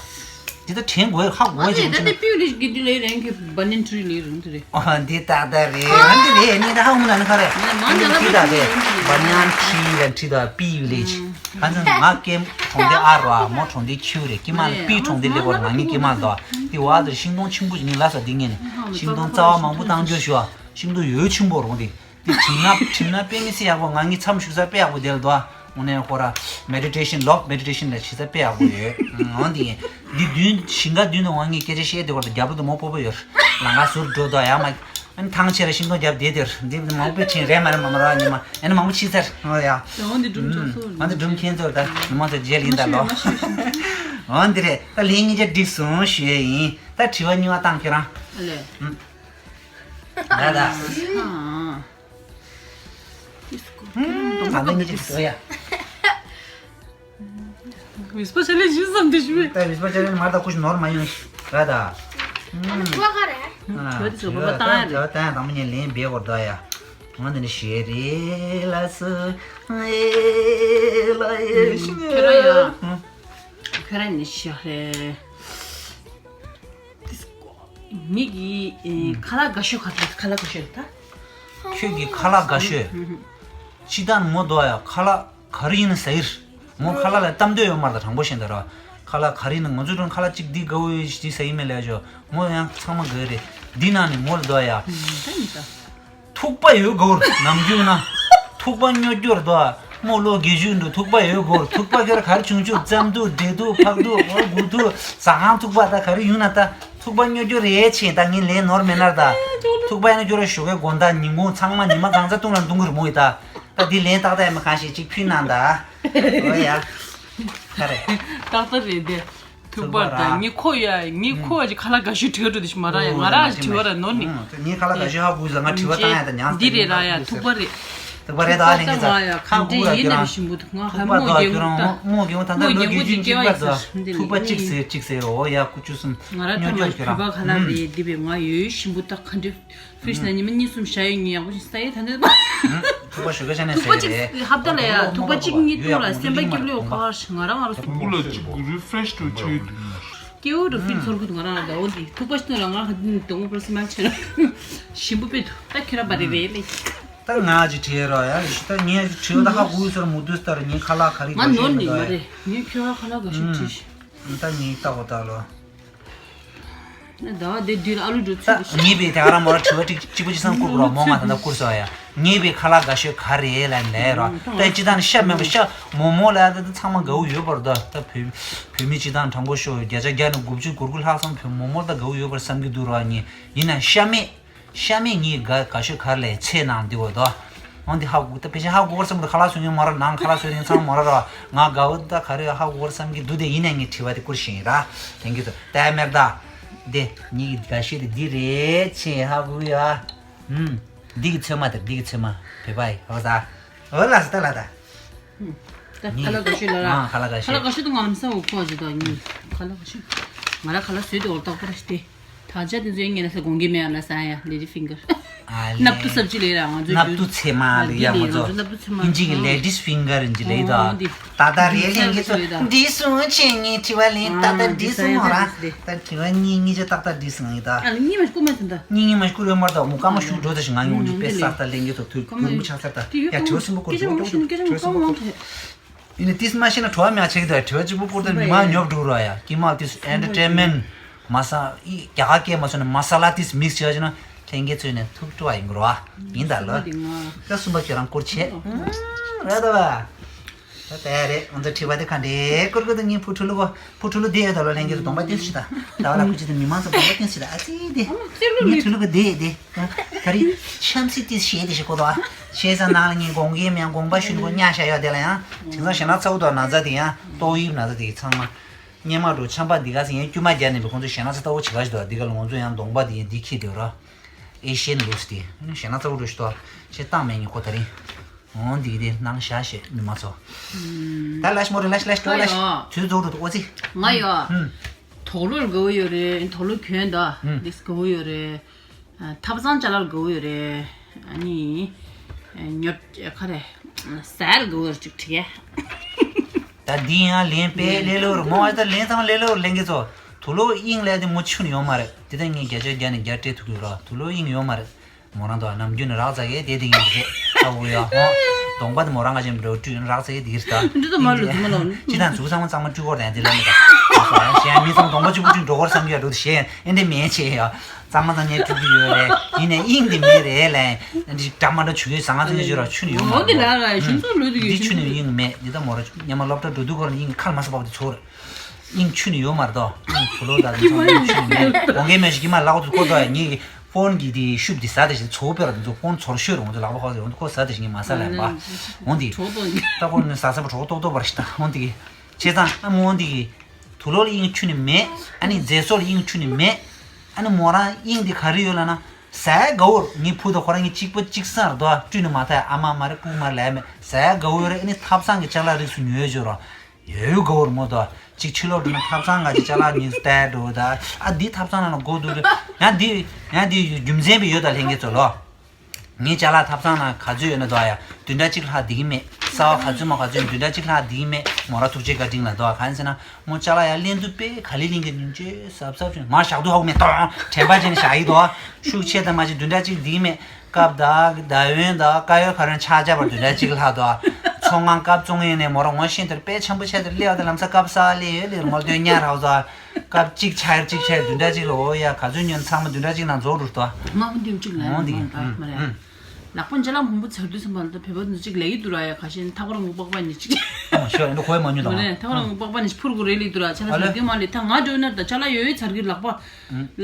འདི་ལྟར་དྲན་དགོས་ཧ་གོ་ཨ་ནི་ད་ཅིག་ལྟ་པིའུ་ལི་གི་འདི་ལས་རང་གི་བ་ནན་ཁྲི་ལས་རང་དེ་རེད། ཨ་འདི་ཏག་ཏག་རེད། འོན་ཏེ་རེད་ནི་ད་ཧ་གོ་མ་ན་ནི་ཁ་རེད། ང་ང་ང་འདི་ལ་ཏག་ཏག་རེད། བ་ནན་ཁྲི་ལ་ཁྲི་དང་པིའུ་ལི་ཆི། ཁ་ཚང་ང་ཀེམ་གྲོང་སྡེ་ཨ་རོ་ཨ་མོ་གྲོང་སྡེ་ཁྱིའུ་རེད། ཀི་མ་ལ་པི་གྲོང་སྡེ་ལེ་བོར་ང་ངི་ཀི་མ་ལ་དོ། འདི་བ་དེར་ཤིང་སྡོང་ཆེན་པོ་ཞིག་ངི་ལ་ས་འདི་ངེ་ནི་ཤིང་སྡོང་རྩ་བ་མང་པོ་བཏང་རྒྱུ་ཞུ་བ། ཤིང་སྡོང་ཡོད་ཆེན་པོ་རོང་དེ། དེ་གྲིམ་ན་གྲིམ་ན་དཔེ་མི་སྲིད་ཡག་པོ། ང་ངི་མཚམས་བཞུགས་ས་དཔེ་ཡག་པོ་དེ་ལ་འདུག་ཨ། དངོས་གནས་ཁོ་ར་མེ་ཌི་ཊེ་ཤན་ལོག་མེ་ཌི་ཊེ་ཤན་ལ་བྱེད་ས་དཔེ་ཡག་པོ་ཡོད། འོན་ཏེ་འདི་མདུན་ཞིང་ཁ་མདུན་དུ་ང་ངི་སྐད་ཆ་བཤད་དེ་བར་དུ་རྒྱབ་ལོག་ཏུ་མོ་སྤོ་པོ་ཡོད། ལང་ཀ་ཟུར་འགྲོ་དོ་ཡ་མ། ཨ་ནི་ཐང་ཆེ་ར་ཤིང་སྡོང་རྒྱབ་བསྡད་དེར་འདི་མང་པོ་ཕྱིན་རེད་མ་རེད་མ་མ་ར་ཉི་མ་ཨ་ནི་མང་པོ་ཕྱིན་ཚར་འོ་ཡ། འོན་ཏེ་སྒྲུང་ཆོག་སོ། འོན་ཏེ་སྒྲུང་ཁྱེད་ཚོར་ད་ཉི་མ་ཚོ་རྗེས་ལ་ཡིན་ད་ལོ། འོན་ཏེ་རེད་ད་ལན་ངེད་ཅག་འགྲིག་སོང་ཞུ་ཡ་ཡིན། ད་དྲི་བ་གཉིས་པ་བཏང་ཁྱེད་རང་། ཨ་ལས། ད་ད། ད་ནི་ངེད་ཀྱི་བཟོ་ཡ། བིས་པ་ཆ་ལེ་ཞིག་བསམ་དེ་ཞུ། ད་བིས་པ་ཆ་ལེ་མར་ད་ཁུ་ཞིག་ནོར་མ་ཡོང་ཞིག་ར་ད། ཨ་ནི་ཁུ་ག་རེད། ཨ་ཁུ་ད་ད་ད་མི་ཉན་ལེན་བེ་གོ་ད་ཡ། ང་འདི་ནི་ཞེ་རེ་ལ་སུ་ཨེ་ལ་ཨེ་ཤི་ཁྱོད་ར་ཡ། ཁྱོད་ར་ནི་ཞེ་རེ། ངེད་ཀྱི་ཨེ་ཁ་ལག་དགའ་ཤོས་ག་རེ་རེད། ཁ་ལག་དགའ་ཤོས་རེད་ད། ཁྱོད་ཀྱི་ཁ་ལག་དགའ་ཤོས། ཨུ་ཧུ། སྤྱིར་བཏང་ངོ་དོ་ཡ་ཁ་ལག་ག་རེ་ཡིན་ན་ཟ་ཡི་རེད། མོ་ཁ་ལག་ལ་གཏམ་འདོད་ཡོད་མ་རེད། ད་དྲང་པོ་བཤད་ན་ད་ར། ཁ་ལག་ག་རེ་ཡིན་ན་ང་ཚོ་དྲུང་ཁ་ལག་གཅིག་འདི་དགའ་བོ་ཡོད་ཞེས་ཟ་ཡི་མེད་ལབ་ཞོ། མོ་ཡང་ཚང་མ་དགའ་རེད། འདི་ནང་ནས་མོ་ལ་དོ་ཡ། ཨུ་ཧུ། ད་ཡིན་ད། ཐུག་པ་ཡོད་དགོས་རེད། ནམ་རྒྱུན་ན་ཐུག་པ་སྨྱོ་རྒྱུ་རེད་དོ། རྨོ་ལོ་དགེ་བཅུ་འགྲོ་ཐུག་པ་ཡོད་དགོས་རེད། ཐུག་པ་ཁྱེར་ག་རེ་བྱུང་བྱུང་རྩམ་ཐུག་འབྲས་ཐུག་ཕག་ཐུག་འོ་དགུ་ཐུག་ཟ་ཁང་ཐུག་པ་ད་ག་རེ་ཡོང་ན་ད་ཐུག་པ་སྨྱོ་རྒྱུ་རེད་ཆེ། ད་ངས་ལན་ནོར་མེད་ན་ར་ད། ཐུག་པ་ཡིན་ན་ཁྱོད་ར་ཞོགས་ཀའི་དགོང་དག་ཉིན་གུང་ཚང་མ་ཉི་མ་གང་ཚ་བཏུང་ལ་འདུག་གི་རེད་མོ་ཡི་ད། ད་འདི་ལན་ཏག་ཏག་ཡ་མ་གང་ཞིག་ཅིག་ཕུལ་གནང་ད། འོ་ཡ། ད་རེད། ཏག་ཏག་རེད་དེ། ཐུག་པ་ཐུག་པ་ར། ད་ངས་ཁོ་ཡ་ངས་ཁོ་ཡ་ཅིག་ཁ་ལག་དགའ་ཤོས་དྲི་བ་འགྲོ་དེ་ཞིག་མ་ར་ཡ། ང་ར་ཅིག་དྲི་བ་ར་ནོར་ནི། ངས་ཁ་ལག་དགའ་ཤོས་ཧ་གོ་ཟ། ང་དྲི་བ་བཏང་ཡ་ད་ཉང་འདི་རེད་ར་ཡ། ཐུག་པ་རེད། ཐུག་པ་རེད་ད། ལྷན་རྒྱས་ཚོ་ཧ་གོ་ར་ཁྱོད་རང་མོ་མོ་རྒྱལ་པོ་ད་ད་ལོ་དགེ་རྒྱུན་གཅིག་པ་ད། ཐུག་པ་གཅིག་ཟེར་གཅིག་ཟེར། འོ་ཡ་ཀུ་ཅུ་གསུམ་སྨྱོ་སྐྱོར་ཁྱོད་རང་། ཐུག་པ་ཁ་ལག་རེད་འདི་བས་ང་ཡོད་ཞིམ་པོ་ད་ག་འདྲ། ཕིས་ན་ཉི་མ་གཉིས་གསུམ་བཞག་ཡོད་ངས་ཡག་པོ་ཞིག་ས་ཡོད་ད་འདོད་པ། ཐུག་པ་ཞོ་ག་ཆ་ནས་ཐུག་པ་ཟེར་གཅིག་རེད། ཧབ་ད་ལ་ཡ་ཐུག་པ་གཅིག་གཉིས་བཏུང་ལ་སེམས་པ་སྐྱིད་ལོས་ག་ཞིག་ང་རང་ང་རང་ཐུག་པ་ལ་གཅིག་རི་ཕི་རེ་ཤི་འགྲོ་ཆེ་ཡོད། སྐྱེ་བོ་འགྲོ་ཕིལ་ཚོར་གི་འདུག་ང་རང་ལ་འོ་འདི་ཐུག་པ་ཞིག་བཏུང་ལ་ང་ཧ་འདི་དོང་པོ་སེམས་པ་ཆེ་ན་ཞིམ་པོ་དཔེ་ཐུག་ད་ཁྱོད་རང་བ་རེ་རེ་ལེ། ད་ང་ཅིག་བྲིས་རོགས་ཡ། ད་ངས་བྲིས་ད་ཧ་གོ་ཚོར་མུ་དུས་ལྟར་ངས་ཁ་ལག་ག་རེ་ང་ག་ནོར་ཞིག་ནི་མ་མི་རེད། ངས་ཁྱོད་རང་ཁ་ལག་ག་ཞིག་བྲིས་ཤིག་ད་ངས་ལྟ་གོ་ད་ལོ། ཟླ་བ་དེ་དུས་ཨ་ལུ་འགྲོ་ཚུལ་ད་ངེས་པའི་དེ་ཨ་ར་མོ་ར་དྲི་བ་གཅིག་གཅིག་པ་གཅིག་སང་བསྐུར་རོགས་མོ་ང་ད་ལྟ་བསྐུར་སོང་ཡ། ངེས་པའི་ཁ་ལག་དགའ་ཤོས་ག་རེ་ལབ་ནས་རོགས་ད་སྤྱི་བཏང་ཤ་མེད་པ་ཤ་མོག་མོག་ལ་ད་ཚང་མ་དགའ་བོ་ཡོད་པར་ད་ད་བོད་བོད་མི་སྤྱི་བཏང་དྲང་པོ་ཤོད་བརྒྱ་ཆ་བརྒྱ་ནས་དགུ་བཅུ་གོ་དགུ་ལྷག་ཙམ་བོད་མོག་མོག་ད་དགའ་བོ་ཡོད་པར་བསམ་གྱི་འདུག་རོགས་ཉིན་ཡིན་ན་ཤ་མེད། ཤ་མེད་ངའི་དགའ་དགའ་ཤོས་ག་རེ་ལས་ཚེ་ནང་འདི་འོ་དོ། འོ་འདི་ཧ་གོ་ད་ཕལ་ཆེར་ཧ་གོ་བར་བསམ་འདུག་ཁ་ལག་སོ་ཉུང་མ་ར་ནང་ཁ་ལག་སོ་རིང་ཚང་མ་ར་ར་ང་དགའ་བོ་ད་ག་རེ་ཧ་གོ་བར་བསམ་གྱི་འདུག་དེ་ཡིན་ནས་ངས་དྲི་བ་དེ་བསྐུར་ཞིང་ར་ལྷན་རྒྱས་ཚོ་ལྟད་མེར་ད། དེ་ངའི་དགའ་ཤོས་དེ་འདི་རེད་ཆེ་ཧ་གོ་ཡ། ཨུམ། འདི་གི་ཚོད་མ་དེ་འདི་གི་ཚོད་མ་བོད་པ་ཡི་ཧོ་ད། འོ་ལ་ས་ད་ལ་ད། ད་ཁ་ལག་དགའ་ཤོས་ལ་ར། ཨ་ཁ་ལག་དགའ་ཁ་ཤོས། ལག་དགའ་ཤོས་དེ་ང་ལམ་སང་འོ་ཁོ་ཨ་ཅི་དང་གཉིས་ཁ་ལག་དགའ་ཤོས། ང་ར་ཁ་ལག་བཟོས་ཏེ་འོ་ཏག་པོ་ར་ཤི་སྟེ། ད་ཆ་དེ་ཚོའི་ངན་ལ་ས་དགོང་གི་མེ་ཨ་ལ་ས་ཡ་ལེ་ཌི་ཕིང་གར། ཨ་ལེ། སྣབས་ཏུ་སབ་ཅི་ལེ་ར་ང་ཚོའི་སྣབས་ཏུ་རྒྱུན་ཚེ་མ་ལེ་ཡ་ང་ཚོ། ང་ཚོ་སྣབས་ཏུ་ཚེ་མ་ཨིན་ཇི་གི་ལེ་ཌིས་ཕིང་གར་ཨིན་ཇི་ལེ་ད། འོ་འདི། ད་ད་རེ་ལེན་གི་ཚོ་འདི་སུ་ཆེ་ངའི་དྲི་བ་ལེན་ད་ད་འདི་སུ་མོ་ར། ད་དྲི་བ་གཉིས་གཉིས་ཆ་ཏག་ཏག་འདི་སུ་ངའི་ད། ཨ་ལེ་གཉིས་མ་ཤི་ཀུ་མ་ཚན་ད། གཉིས་གཉིས་མ་ཤི་ཀུ་རེ་མར་ད་མུ་ཀ་མ་ཤུ་འགྲོ་ད་ཤི་ང་ངི་འུ་འདི་དཔེ་ས་ད་ལེན་གི་ཚོ་དུ་ཀུ་མུ་ཆག་ས་ད་ཡ་དྲི་བ་སུ་མོ་ཀུ་རེ་མོ་ཀུ་རེ་མོ་ཀུ་རེ་མོ་ཀུ་རེ། ཡིན་ན་ཏིས་མ་ཤེས་ན་བྲོ་བ་མ་ཆེ་གི་འདུག་དྲི་བ་གཅིག་པུ་བསྐུར་ཏེ་མི་མང་ཉོབ་འགྲོ་རོགས་ཡ། ཀྱི་མ་ཏིས་ཨེན་ཊར་ཊེན་མེན་ཊི་མ་ས་ཨི་རྒྱ་གར་སྐད་མ་སོང་ན་མ་ས་ལ་ཏིས་མིག་སི་བྱས་ན་ལྷན་རྒྱས་ཚོས་ནས་ཐུགས་སྤྲོ་བ་ཡིན་དགོས་རོགས་ཡིན་ད་ལོ། ད་གསུམ་པ་ཁྱོད་རང་བསྐུར་བྱས། རེད་ད་བ། ད་ད་རེད་ང་ཚོ་དྲི་བ་དེ་ག་འདྲས་བསྐུར་དགོས་ད་ངའི་བུ་ཕྲུག་ལུ་བོ་བུ་ཕྲུག་ལུ་བསྡད་ཡོད་ད་ལོ། ལྷན་རྒྱས་ཚོ་གདོང་པ་ཏིས་ཤི་ད་ད་བ་ལ་ཁུ་ཅི་ད་མི་མང་ཚོ་གདོང་པ་ཏིས་ཤི་ད་ཨ་ཙི་དེ་ངའི་ཕྲུ་གུ་དེ་དེ། ད་རེས་ཆམ་སྲིད་དེ་ཞེས་དེ་ཞེས་གོ་དོ། ཞེས་ས་ནང་ལ་ངས་དགོངས་ཀྱི་མེད་དགོངས་པ་ཞུ་ནི་གོ་ཉག་བཞག་ཡོད་དེ་ལ་ཡང་། དེང་སང་ཞེ་ན་ཚ་བོ་དོ་ན་ཚ་དེ་ཡང་ཏོག་དབྱིབས་ན་ཚ་དེ་ཚང་མ། སྙེ་མ་འགྲོ་ཆམ་པ་འདི་ག་ཚེ་ཡང་དཀྱུས་མ་རྒྱག་ནས་པའི་ཁོང་ཚོ་ཞེ་ན་ཚ་ལྟ་བུ་བྱེད་ག་ཞིག་དོ། འདི་ག་ལ་ང་ཚོ་ཡང་གདོང་པ་དེ་ཡང་འདི་ཁྱེར་དེ་ར། ཨེ་ཤེན་ལུས་དེ་ཞེ་ན་ཚ་བོ་འགྲོ་ཞིག་དོ། ཞེ་བཏང་མེད་ངས་ཁོ་ད་རིང་། འོང་འདི་གི་དེ་ནང་བཞག་ཞེས་མི་མ་ཚོ། ད་ལ་ཤི་མོ་རེ་ལ་ཤི་ལ་ཤི་ཏོ་ལ་ཤི་ཡོ། དུས་ཚོད་འགྲོ་འདུག་ཨོ་ཙི། ང་ཡོ། ཧུམ། དོག་ལོར་དགའ་བོ་ཡོད་རེད། དོག་ལོ་གྱོན་ད། ཧུམ། འདི་དགའ་བོ་ཡོད་རེད། ཨ། ཐབ་ཚང་ཅ་ལག་དགའ་བོ་ཡོད་རེད། ཨ་ནི། ཨ། ཉོ་ཁ་རེད། ཟས་དགའ་བོ་ཡོད་ཅིག་བྲིས་ཡ། ད་འདི་ཡང་ལན་དཔེ་ལས་སླ་པོ་རེད་མོ། ཨ་ད་ལན་ཚང་ལས་སླ་པོ་རེད་ལྷན་རྒྱས་ཚོ། དུག་ལོག་དབྱིངས་ལས་དེ་མོ་ཆུ་ནི་ཡོད་མ་རེད། དེ་ད་ངས་བརྒྱ་ཆ་བརྒྱ་ནས་བརྒྱ་སྤྲད་ཐུབ་ཀྱི་རེད། དུག་ལོག་དབྱིངས་ཡོད་མ་རེད། མོ་རང་དོ་ནམ་རྒྱུན་ནས་རག་ཚ་གི་དེ་དེ་ཡིན་རེད། ཨ་འོ་ཡ་ཧོ། གདོང་པ་དེ་མོ་རང་ག་ཅན་འགྲོ་བཀྲུས་ཡོང་རག་ཚ་གི་དེ་རེད་ད། འདི་ད་མ་ལུ་དེ་མ་ལུ། ཅི་དང་ཚུགས་ཚང་མ་གཙང་མ་བཀྲུས་སྐོར་དང་དེ་ལ་མི་ད། གཞན་མི་ཚང་གདོང་པ་གཅིག་པུ་བཀྲུས་འགྲོ་སྐོར་བསམ་གྱི་ཡ་འགྲོ་དེ་ཞེས་ཨེ་འདྲེ་མེད་ཆེ་ཡ། གཙང་མ་གཙང་ཉལ་བཀྲུས་ཀྱི་ཡོད་རེད། ཡིན་ནའི་དབྱིངས་དེ་མེད་རེད་ལན། འདི་འདྲ་མ་འདྲ་བྱུང་ཡོད་ཟང་ང་ཚང་གི་བརྗོད་ར་ཆུ་ནི་ཡོད་མ་རེད། འོ་དེ་ལ་ར་ཤིང་ཚོགས་ལོས་དེ་ཡོད་འདི་ཆུ་ནི་ཡིན་མེད་འདི་ད་མོ་ར་སྙེ་མ་སློབ་གྲྭ་འགྲོ་དུས་སྐོར་ནི་ཡིན་ཁར་མ་ས་པག་དེ་ཚོར། དབྱིངས་ཆུ་ནི་ཡོད་མ་རེད་དོ། དབྱིངས་དུག་ལོག་དང་དེ་ཚོ་དབྱིངས་ཆུ་ནི་མེད། དགོངས་འགལ་མེད་ཞིག་གི་མ་ལག་ཏུ་ཁོ་དོ་ཡ་ངེད་ཀྱི་ཕོན་གྱི་དེ་ཤུབས་དེ་ཟ་དེ་ཞིག་ཚོ་དཔེ་ར་དེ་ཚོ་ཕོན་ཚོར་ཤོད་རུང་ཚོ་ལག་པ་ཁོ་ཚོ་ཁོ་ཟ་དེ་ཞིག་ངས་མ་ཟ་ལན་པ། འོང་དེ་ད་ཁོ་ནི་ཟ་ཟ་པ་གྲོགས་ཏོག་ཏོག་པར་ཞིག་ད་འོང་དེ་གི་བྱས་ཙང་ཨ་མོ་འོང་དེ་གི་དུག་ལོག་ལ་དབྱིངས་ཆུ་ནི་མེད། ཨ་ནི་མཛེས་སོགས་ལ་དབྱིངས་ཆུ་ནི་མེད། ཨ་ནི་མོ་རང་དབྱིངས་དེ་ག་རེ་ཡོད་ལ་ན་ཟས་དགའ་བོར་ངའི་བུ་དང་ཁོ་རང་གི་གཅིག་པ་གཅིག་སང་ར་དོ་བཀྲུས་ནི་མ་ཐག་ཨ་མ་མ་རེད་སྤུ་མ་རེད་ལས་མེད་ཟས་དགའ་བོ་ཡོད་རེད། ཨ་ནི་ཐབ་ཚང་གི་ཅ་ལག་རིགས་སུ་ཉོས་ཡོད་ཅོ་ར། ཡོད་དགའ་བོར་མོ་དོ། གཅིག་ཕྱི་ལོགས་འགྲོ་ན་ཐབ་ཚང་ག་ཅིག་ཅ་ལག་ཉིས་བལྟས་འགྲོ་ད། ཨ་འདི་ཐབ་ཚང་ནང་ལ་སྒོ་འདུག་རེད། ཡང་འདི་ཡང་འདི་རྒྱུ་མཚན་པའི་ཡོད་ད་ལྷན་རྒྱས་ཚོ་ལོ། ངའི་ཅ་ལག་ཐབ་ཚང་ནང་ག་ཚོད་ཡོད་ན་འདུག་ཡ། བདུན་ཕྲག་གཅིག་ལྷག་བསྡད་ཀྱི་མེད། གསར་པ་ག་ཚོད་མ་ག་ཚོད་བདུན་ཕྲག་གཅིག་ལྷག་བསྡད་ཀྱི་མེད། མོ་རང་ཐུགས་རྗེ་བཀའ་དྲིན་ལ་འདུག་ག་རེ་ཟེར་ན་མོ་ཅ་ལག་ཡར་ལེན་དུས་དཔེ་ག་ལེ་ལེན་གྱི་ཉིན་བཅོས་གཟབ་གཟབ་བྱས་ནས་མར་བཞག་དུས་ཧ་གོ་མེད། ཏོང་དྲན་པ་བརྗེད་ནས་བཞག་ཡི་འདུག་ཤུགས་ཆེ་དང་མ་ཆེ་བདུན་ཕྲག་གཅིག་བསྡད་ཀྱི་མེད། སྐབས་དང་ཟླ་ཡོན་དང་ཀ་ཡོ་ཁ་རན་ཆག་ཆག་པར་བདུན་ཕྲག་གཅིག་ལྷག་འདུག་ཚོང་ཁང་སྐབས་བཙོང་ཡས་ནས་མོ་རང་ངོ་ཤེས་དེར་དཔེ་འཆམ་པོ་བྱས་དེར་སླེབས་པ་དེ་ལམ་སང་སྐབས་གསར་པ་སླེབས་ཡོད་ལེར་མོ་སྟོན་ཉར་རག་ཟ། སྐབས་གཅིག་ཆག་གཅིག་ཆག་བདུན་ཕྲག་གཅིག་ལ་འོ་ཡ་ག་ཚོད་ཉོན་ཚང་མ་བདུན་ཕྲག་གཅིག་ནང་རྫོགས་འགྲོ་འདུག་སྨག་པ་འདི་གཅིག་ལ་འོང་འདི་ཡིན་ཨ་མ་རེད། ཨ། ལག་པ་ཅ་ལག་མང་པོ་ཚར་དུས་ཙམ་པ་ལ་ད་བོད་པ་འདི་གཅིག་ལས་ཀྱི་འདུག་ར་ཡ་ག་ཤེད་ཐག་པ་རིང་པོ་པགས་པ་ཉིད་གཅིག་ཨ་ཤོ་ཡ་འདི་གོ་ཡ་མ་ཉོ་མ་དང་རེད་ཐག་པ་རིང་པོ་པགས་པ་ཉིད་ཕུར་དགོས་རེད་ལི་འདུག་ར་ཅ་ལག་ཨ་ལེ། ཟ་དུས་མ་ལེ་ད་ང་འགྲོ་ན་ད་ཅ་ལག་ཡོད་ཡོད་ཚར་གི་ལག་པ།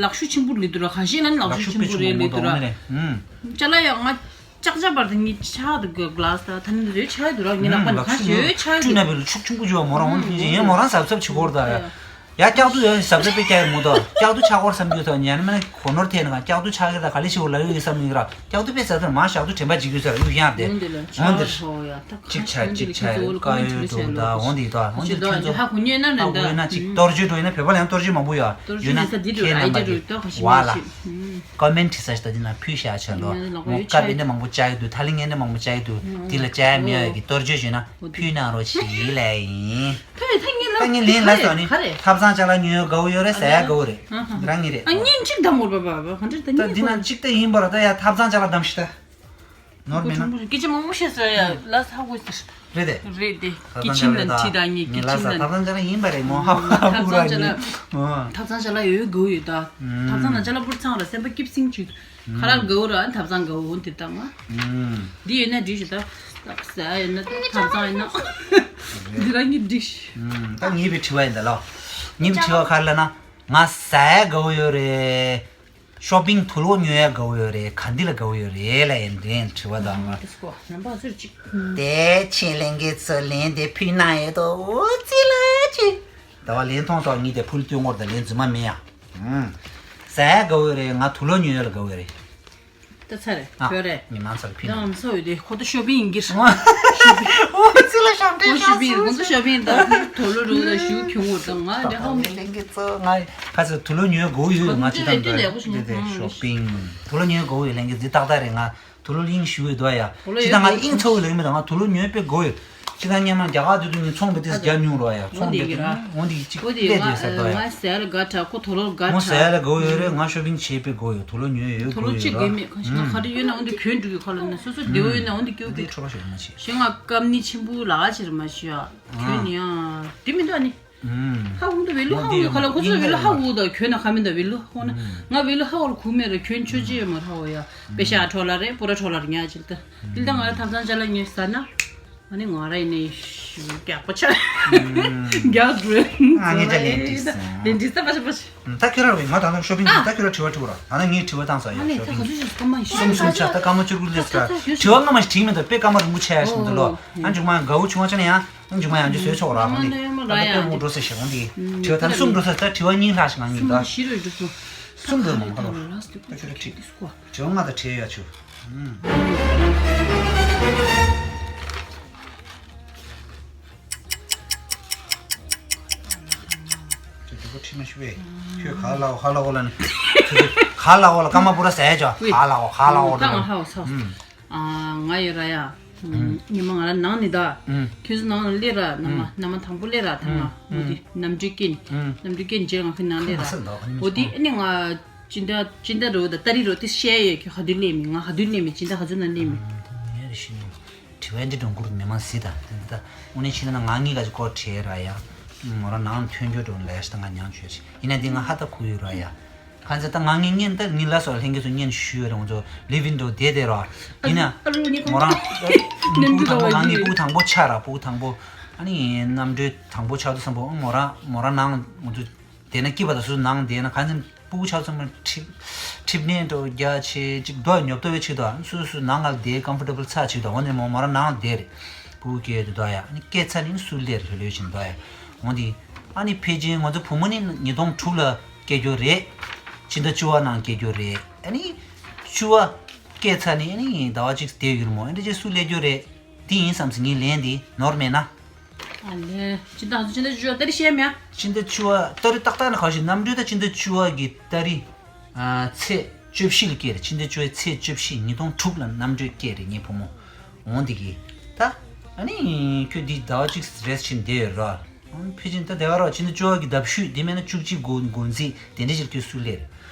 ལག་ཤུབས་ཆེན་པོ་ལི་འདུག་ར་ག་ཤེད་ལ་ནི་ལག་ཤུབས་ཆེན་པོ་རེད་ལི་འདུག་ར། ཅ་ལག་ཡ་ང་། ཅག་ཅག་པར་དེ་ངའི་ཕྱག་དེ་གི་གླ་ས་ད་ནི་རེ་ཆག་འདུག་ར་ངའི་ལག་པ་ནི་ཁ་ཤས་ཡོད་ཆག་འདུག་ཅུ་ན་བེ་ལ་ཕྱུག་ཆུང་པོ་ཅུ་བ་མོ་རང་འོང་དུས་ཡིན་མོ་རང་གཟབ་གཟབ་བྱེད་དགོས་རེད་ད། ཡ་སྐྱག་དུ་ཡོད་གཟབ་གཟབ་པའི་སྐྱག་ཡོད་མོ་ད་སྐྱག་དུ་ཆག་དགོས་བསམ་རྒྱུ་ད་ཉན་མ་ནི་གོ་ནོར་ཐེན་ནི་ག་སྐྱག་དུ་ཆག་གི་ད་ག་ལེ་ཞིག་ལ་ཡོད་ཡོད་བསམ་ནི་ར་སྐྱག་དུ་དཔེ་གཟབ་གཟབ་མ་བཞག་དུ་དྲན་པ་འཇིག་ཡོད་ཟེར་ཡོད་ཡང་དེ་འོང་དེ་ལ་འོང་དེ་ཆག་ཧོ་ཡ་ད་ཁ་གཅིག་ཆག་ཤོད་གཅིག་འདི་ཆག་ཁྱེད་ཚོ་ཀ་ཡོད་འགྲོ་ད་འོང་དེ་ད་འོང་དེ་ཁྱེད་ཚོ་ཧ་གོ་ཉན་ན་ཧ་ནི་གོ་ཡོད་ན་ད་གཅིག་གཏོར་བཅོས་འགྲོ་ཡིན་ན་བོད་པ་ལ་ཡང་གཏོར་བཅོས་མང་པོ་ཡོད་གཏོར་བཅོས་ཡོད་ན་ད་འདི་འགྲོ་ཁྱེད་རྣམ་པ་ཨའི་ཌི་གི་རུ་ཏོ་ཁ་ཤི་ཝ་མ་ལ། ཤི། ཀོ་མེན་ཊི་ཟེར་ཞིག་ད་འདི་ན་ཕུལ་བཞག་ཆ་ལོ། ངས་ལག་པ་ངོ་ཡོད་ཀ་ཆ་བེ་ནས་མང་པོ་བཅའ་ཡི་འདུག་ཐ་ལི་ངན་ནས་མང་པོ་བཅའ་ཡི་འདུག་འདི་ལ་བཅའ་ཡ་མེད་ཡ་གི་གཏོར་བཅོས་བྱས་ན་ཕུལ་གནང་རོགས་བྱེད་ལས་ཡིན། ད་ཡ་ད་ངས་ད་ངས་ལན་ལ་སོགས་ནི་ག་རེ་ཐབ་ཚང་ཅ་ལག་ཉོས་དགའ་བོ་ཡོད་རེད་ཟ་ཡ་དགའ་བོ་རེད། འདི་རང་ངེས་རེད། ཨ་ངན་གཅིག་དམ་མོར་པ་པ་པ་ག་འདྲ་ད་ད་ངན་འདི་ན་གཅིག་ད་ཡིན་པ་ར་ད་ཡ་ཐབ་ཚང་ཅ་ལག་དམ་ཞིག་ད། ནོར་མེད་ན། སྐད་ཆ་མང་པོ་བཤད་སོང་ཡ་ལ་ཧ་གོ་ཟེར། རེད་དེ། རེད་དེ། ཐབ་ཚང་ཅ་ལག་ད་ཁི་ཆིན་དང་ཁྲི་དང་ངེད་ངེད་ཁི་ལ་ཆིན་ས་དང་ཐབ་ཚང་ཅ་ལག་ཡིན་པ་རེད་མོ་ཧ་ཧ་ཐབ་གུ་ར་ཚང་ཅ་ནི་ལག་ཨོ། ཐབ་ཚང་ཅ་ལག་ཡོད་དགའ་བོ་ཡོད་ད། ཐབ་ཚང་ནང་ཅ་ལག་པུར་ཚང་ར་སེམས་པ་སྐྱིད་སིང་ཅིག་ཁ་རག་དགའ་བོ་ར་ཐབ་ཚང་དགའ་བོ་འོན་དེ་ད་ང་། འདི་ཡོད་ན་འགྲིག་ཞུ་ད། ས་ཡོད་ན་ཐབ་ཚང་ཡོད་ན། འདི་རང་གི་འགྲིག་ཞུ། ད་ངེས་པའི་དྲི་བ་ཡིན་ད་ལོ། ངེས་པའི་དྲི་བ་ག་རེ་ལབ་ན། ང་ཟ་ཡ་དགའ་བོ་ཡོད་རེད། ཤོ་པིང་དུག་ལོག་ཉོ་ཡ་དགའ་བོ་ཡོད་རེད་ག་འདི་ལ་དགའ་བོ་ཡོད་རེད་ལ་ཡིན་དྲན་དྲི་བ་དང་ང་། དེ་ཁྱེད་ལྷན་རྒྱས་ཚོ་ལན་དེ་ཕུལ་གནང་ཡོད་དོ་འོ་ཙི་ལ་ཅི། ཟླ་བ་ལན་ཐོང་ཐོག་ངས་དེ་ཕུལ་སྟོན་ངོར་དང་ལན་རྫུན་མ་མེད་ཡ། ཟ་ཡ་དགའ་བོ་ཡོད་རེད་ང་དུག་ལོག་ཉོ་ཡ་ལ་དགའ་བོ་ཡོད་རེད། ད་ཚ་རེད་ཨ། ཁྱོད་རེད། ངས་མང་ཚོར་ཕུལ་ད་ནས། ང་ཚོ་ཡོད་དེ་ཁོ་ད་ཤོ་པིང་ཡིན་གྱི་རེད། འོ་ཙི་ལ་ཞབས་འདྲེན་ཁོ་ཤོ་པིང་ཁོ་ཚོ་ཤོ་པིང་ད་དུག་ལོག་རུ་ད་ཞུ་ཁྱོད་ངོ་ད་ང་འདྲ་ཧ་མི། ལྷན་རྒྱས་ཚོ་ང་ཕ་ཚོ་དུག་ལོག་ཉོས་དགོས་ཡོད་ང་ཅི་དང་ད་དེ་ཤོ་པིང་དུག་ལོག་ཉོས་དགོས་ཡོད་ལྷན་རྒྱས་འདི་ཏག་ཏག་རེད་ང་དུག་ལོག་གླིང་ཞུ་ཡོད་དོ་ཡ་ཅི་ད་ང་དབྱིངས་ཚ་བོ་ལེགས་མེད་ད་ང་དུག་ལོག་ཉོས་དཔེ་དགོས་ཡོད་ཅི་ད་སྔོན་མ་རྒྱ་གར་དུས་དུས་ངས་ཚོང་པའི་དེ་རྒྱ་ཉུང་རོ་ཡ་ཚོང་དེ་དུས་འོང་དེ་ཅིག་ལྟས་དེ་ཟེར་དོ་ཡ། ང་ཟེར་ལ་དགའ་དྲག་ཁོ་དུག་ལོག་དགའ་དྲག་ངོ་ཟེར་ལ་དགོས་ཡོད་རེད་ང་ཤོ་པིང་བྱེད་དཔེ་དགོས་ཡོད་དུག་ལོག་ཉོས་ཡོད་དུག་ལོག་དགོས་ཅི་ཡོད་དགོས་ར། མེད་ཁ་ཤས་ང་ག་རེ་ཡོད་ན་འོན་ཏེ་གྱོན་འགྲོ་གི་ཁ་ལ་ན་སོ་སོ་བདེ་བོ་ཡོད་ན་འོན་ཏེ་སྐྱོ་གི་འདི་ཁྲོ་བ་ཞིག་མ་བྱེད། ཞེ་ང་སྐམ་ནི་ཆེན་པོ་ལ་ཅིར་མ་ཞུ་ཡ་གྱོན་ནི་ཡ་དེ་མི་འདུག་ཨ་ནི། ཧ་གོ་འདུག་བེ་ལུ་ཧ་གོ་ཁ་ལ་ཁོ་ཚོ་བེ་ལུ་ཧ་གོ་ད་གྱོན་ན་ཁ་མི་འདུག་བེ་ལུ་ཧ་གོ་ན་ང་བེ་ལུ་ཧ་གོ་ལ་ཁུག་མེད་ར་གྱོན་ཆོ་ཅི་ཡོད་མ་ཧ་གོ་ཡ་པེ་ཤ་ཁྲོ་ལ་རེད་པུ་ར་ཁྲོ་ལ་རེད་ཉག་ཅིག་ད་དེ་ལྟ་ང་ར་ཐབ་ཚང་ཅ་ལག་ཉོས་ཟ་ན། ཨ་ནི་ང་ར་ཡིན་ནའི་ཞུ་རྒྱག་པ་ཆགས། རྒྱག་འགྲོ། ཨ་ངས་ཅག་ལན་བྲིས་སོང་། ལན་བྲིས་ས་པ་ཆ་པ་ཆ། ད་ཁྱོད་ར་བས་ང་ད་ནང་ཤོ་པིང་ད་ཁྱོད་ར་དྲི་བ་དྲི་བ་ར་ད་ནང་ངས་དྲི་བ་བཏང་ས་ཡ་ཨ་ནི་ཤོ་ད་པིང་ག་ཚོད་ཞིག་སྐར་མ་ཞིག་གསུམ་གསུམ་ཆ་ད་སྐར་མ་བཅུ་དགུ་སླེབས་ས་དྲི་བ་སྔ་མ་ཞིག་དྲིས་མེད་ད་དཔེ་སྐར་མ་རིང་པོ་ཆགས་ཡ་ཞིག་འདུག་ལོ། ཨ་མཇུག་མ་ཡང་དགའ་བོ་བྱུང་བ་ཆ་ནས་ཡང་ཨ་མཇུག་མ་ཡང་ཅི་བཟོས་ཆོག་ར་ཧོ་ནི་ད་ད་དཔེ་མོ་འགྲོ་ས་ཞིག་འོང་དེ་དྲི་བ་ད་ནི་གསུམ་འགྲོ་ས་ད་དྲི་བ་གཉིས་ལྷག་ཞིག་ང་གཉིས་ད་ཞི་རུ་འགྲོ་སོང་། གསུམ་འགྲོ་མང་ཁ་ལོ། ད་ཁྱོད་ར་དྲིས། དྲི་བ་ལྔ་དང་བྲལ་ཡ་ཆུ། ཁྱོད་དུ་གོ་ཁྲིད་མ་ཤི་བས། ཁྱོད་ག་ལ་འོ་ཧ་ལ་འོ་ལ་ནི། ཁྱོད་ག་ལ་འོ་ལ་ཀ་མ་པུ་ར་ཟས་ཅོ་ཧ་ལ་འོ་ཧ་ལ་འོ་ད་ལ་ང་ནི། ཧ་འོ་ས་འོ་ས། ཨ་ང་ཡོད་ར་ཡ། ཉི་མ་ང་ར་ནང་ནི་ད། ཁྱོད་ཚོ་ནང་ལ་སླེབས་ར་ནམ་མ་ནམ་མ་དང་པོ་སླེབས་ར་ཐང་ང་འོ་དེ་གནམ་གྲུའི་སྐེ་ནི། གནམ་གྲུའི་སྐེ་ནི་རྗེས་ང་ཁི་ནང་སླེབས་ར། འོ་དེ་ཨ་ནི་ང་། སྤྱི་ཟླ་སྤྱི་ཟླ་རེ་བོ་དང་ཏ་རིག་རེ་བོ་དེ་བཤད་ཡོད་ཁྱོད་ག་དུས་སླེབས་མིན་ང་ག་དུས་སླེབས་མིན་སྤྱི་ཟླ་ག་ཚོད་ནང་སླེབས་མིན། ངས་རེ་ཞུ་ནི། དྲི་བ་འདི་འགྲོ་མགུར་མི་མང་སྲིད་དང་དེ་འདི་ད་དངོས་གནས་ཕྱི་ན་ང་གཉིས་ཀ་ཅིག་སྐོར་བྲིས་ར་ཡ། མོ་རང་ནང་ཐོན་རྒྱུ་འགྲོ་ལས་ཤི་ད་ང་ཉང་བྱོས་ཤི་ཡིན་ན་འདི་ང་ཧ་ད་ཁུ་ཡོད་ར་ཡ། གང་ཚེ་ད་ང་ངས་བརྙན་ད་ངའི་ལ་སོགས་ལྷན་རྒྱས་ཚོ་བརྙན་ཞུས་ཡོད་ར་ང་ཚོ་ལི་ཝིན་འགྲོ་བསྡད་བསྡད་ར། ཡིན་ན། མོ་རང་། སྤུ་གུ་དང་པོ་ང་གཉིས་སྤུ་གུ་དང་པོ་ཆགས་ར་སྤུ་གུ་དང་པོ། ཨ་ནི་གནམ་གྲུ་དང་པོ་ཆགས་དུས་ཙམ་པོ་མོ་རང་མོ་རང་ནང་ང་ཚོ། དེ་ན་སྐྱིད་པ་དང་སོ་སོ་ནང་དེ་ན་གང་ཚེ་སྤུ་གུ་ཆགས་ཚང་མ་ཁྲིབ་ཁྲིབ་ནས་འགྲོ་རྒྱ་ཆེ་ཅིག་རྡོ་ཉོབ་ཏོ་བའི་ཆེད་དུ་སོ་སོ་ནང་ལ་བསྡད་ཀམ་ཕོར་ཊེ་བལ་ཚ་ཆེད་དུ་འོ་ནས་མོ་མོ་རང་ནང་བསྡད་རེད། སྤུ་གུ་སྐྱེས་དུ་འདུག་ཡ་ཨ་ནི་སྐྱེས་ཚ་ནི་སུ་ལེར་ལྷོད་ལྷོད་བཞིན་འདུག་ཡ། འོ་དེ་ཨ་ནི་ཕལ་ཆེར་ང་ཚོ་བུ་མོ་ནི་ཉིས་སྟོང་དྲུག་ལ་སྐྱེས་རྒྱུ་རེད། ཕྱི་ཟླ་བཅུ་བ་ནང་སྐྱེས་རྒྱུ་རེད་ཨ་ནི། བཅུ་བ་སྐྱེས་ཚ་ནི་ཨ་ནི་ཟླ་བ་གཅིག་བསྡད་ཡོད་རེད་མོ་ཨ་འདྲ་ཅིག་སུ་ལེར་རྒྱུ་རེད། དེ་ཡིན་བསམ་སི་ངའི་ལན་དེ་ནོར་མེད་ན། ཨ་ལས། ཕྱི་ཟླ་ཕྱི་ཟླ་བཅུ་བ་ཏ་རིག་བཤད་མེད། ཕྱི་ཟླ་བཅུ་བ་ཏ་རིག་ཏག་ཏག་ནི་ག་ཞིག་གནམ་གྲུ་ད་ཕྱི་ཟླ་བཅུ་བ་གི་ཏ་རིག་ཨ་ཚེས་ བཅུ་བཞི་ལ་སྐྱེས་རེད། ཕྱི་ཟླ་བཅུ་པའི་ཚེས་བཅུ་བཞི་ཉིས་སྟོང་དྲུག་ལ་གནམ་གྲུར་སྐྱེས་རེད་ངའི་བུ་མོ། འོང་འདི་གི་ད་ཨ་ནི་ཁྱོད་འདི་ཟླ་བ་གཅིག་རེས་ཕྱིན་བསྡད་ཡོད་ར། ཨང་ཕི་ཅིན་ད་དེ་ག་ར་ཕྱི་ཟླ་བཅུ་པ་གི་ཟླ་ཕྱུད་དེ་མེད་ན་བཅུ་གཅིག་འགོ་འགོ་འཛིན་དེ་འདྲ་ཞིག་ཁྱོད་སུ་ལས་རེད།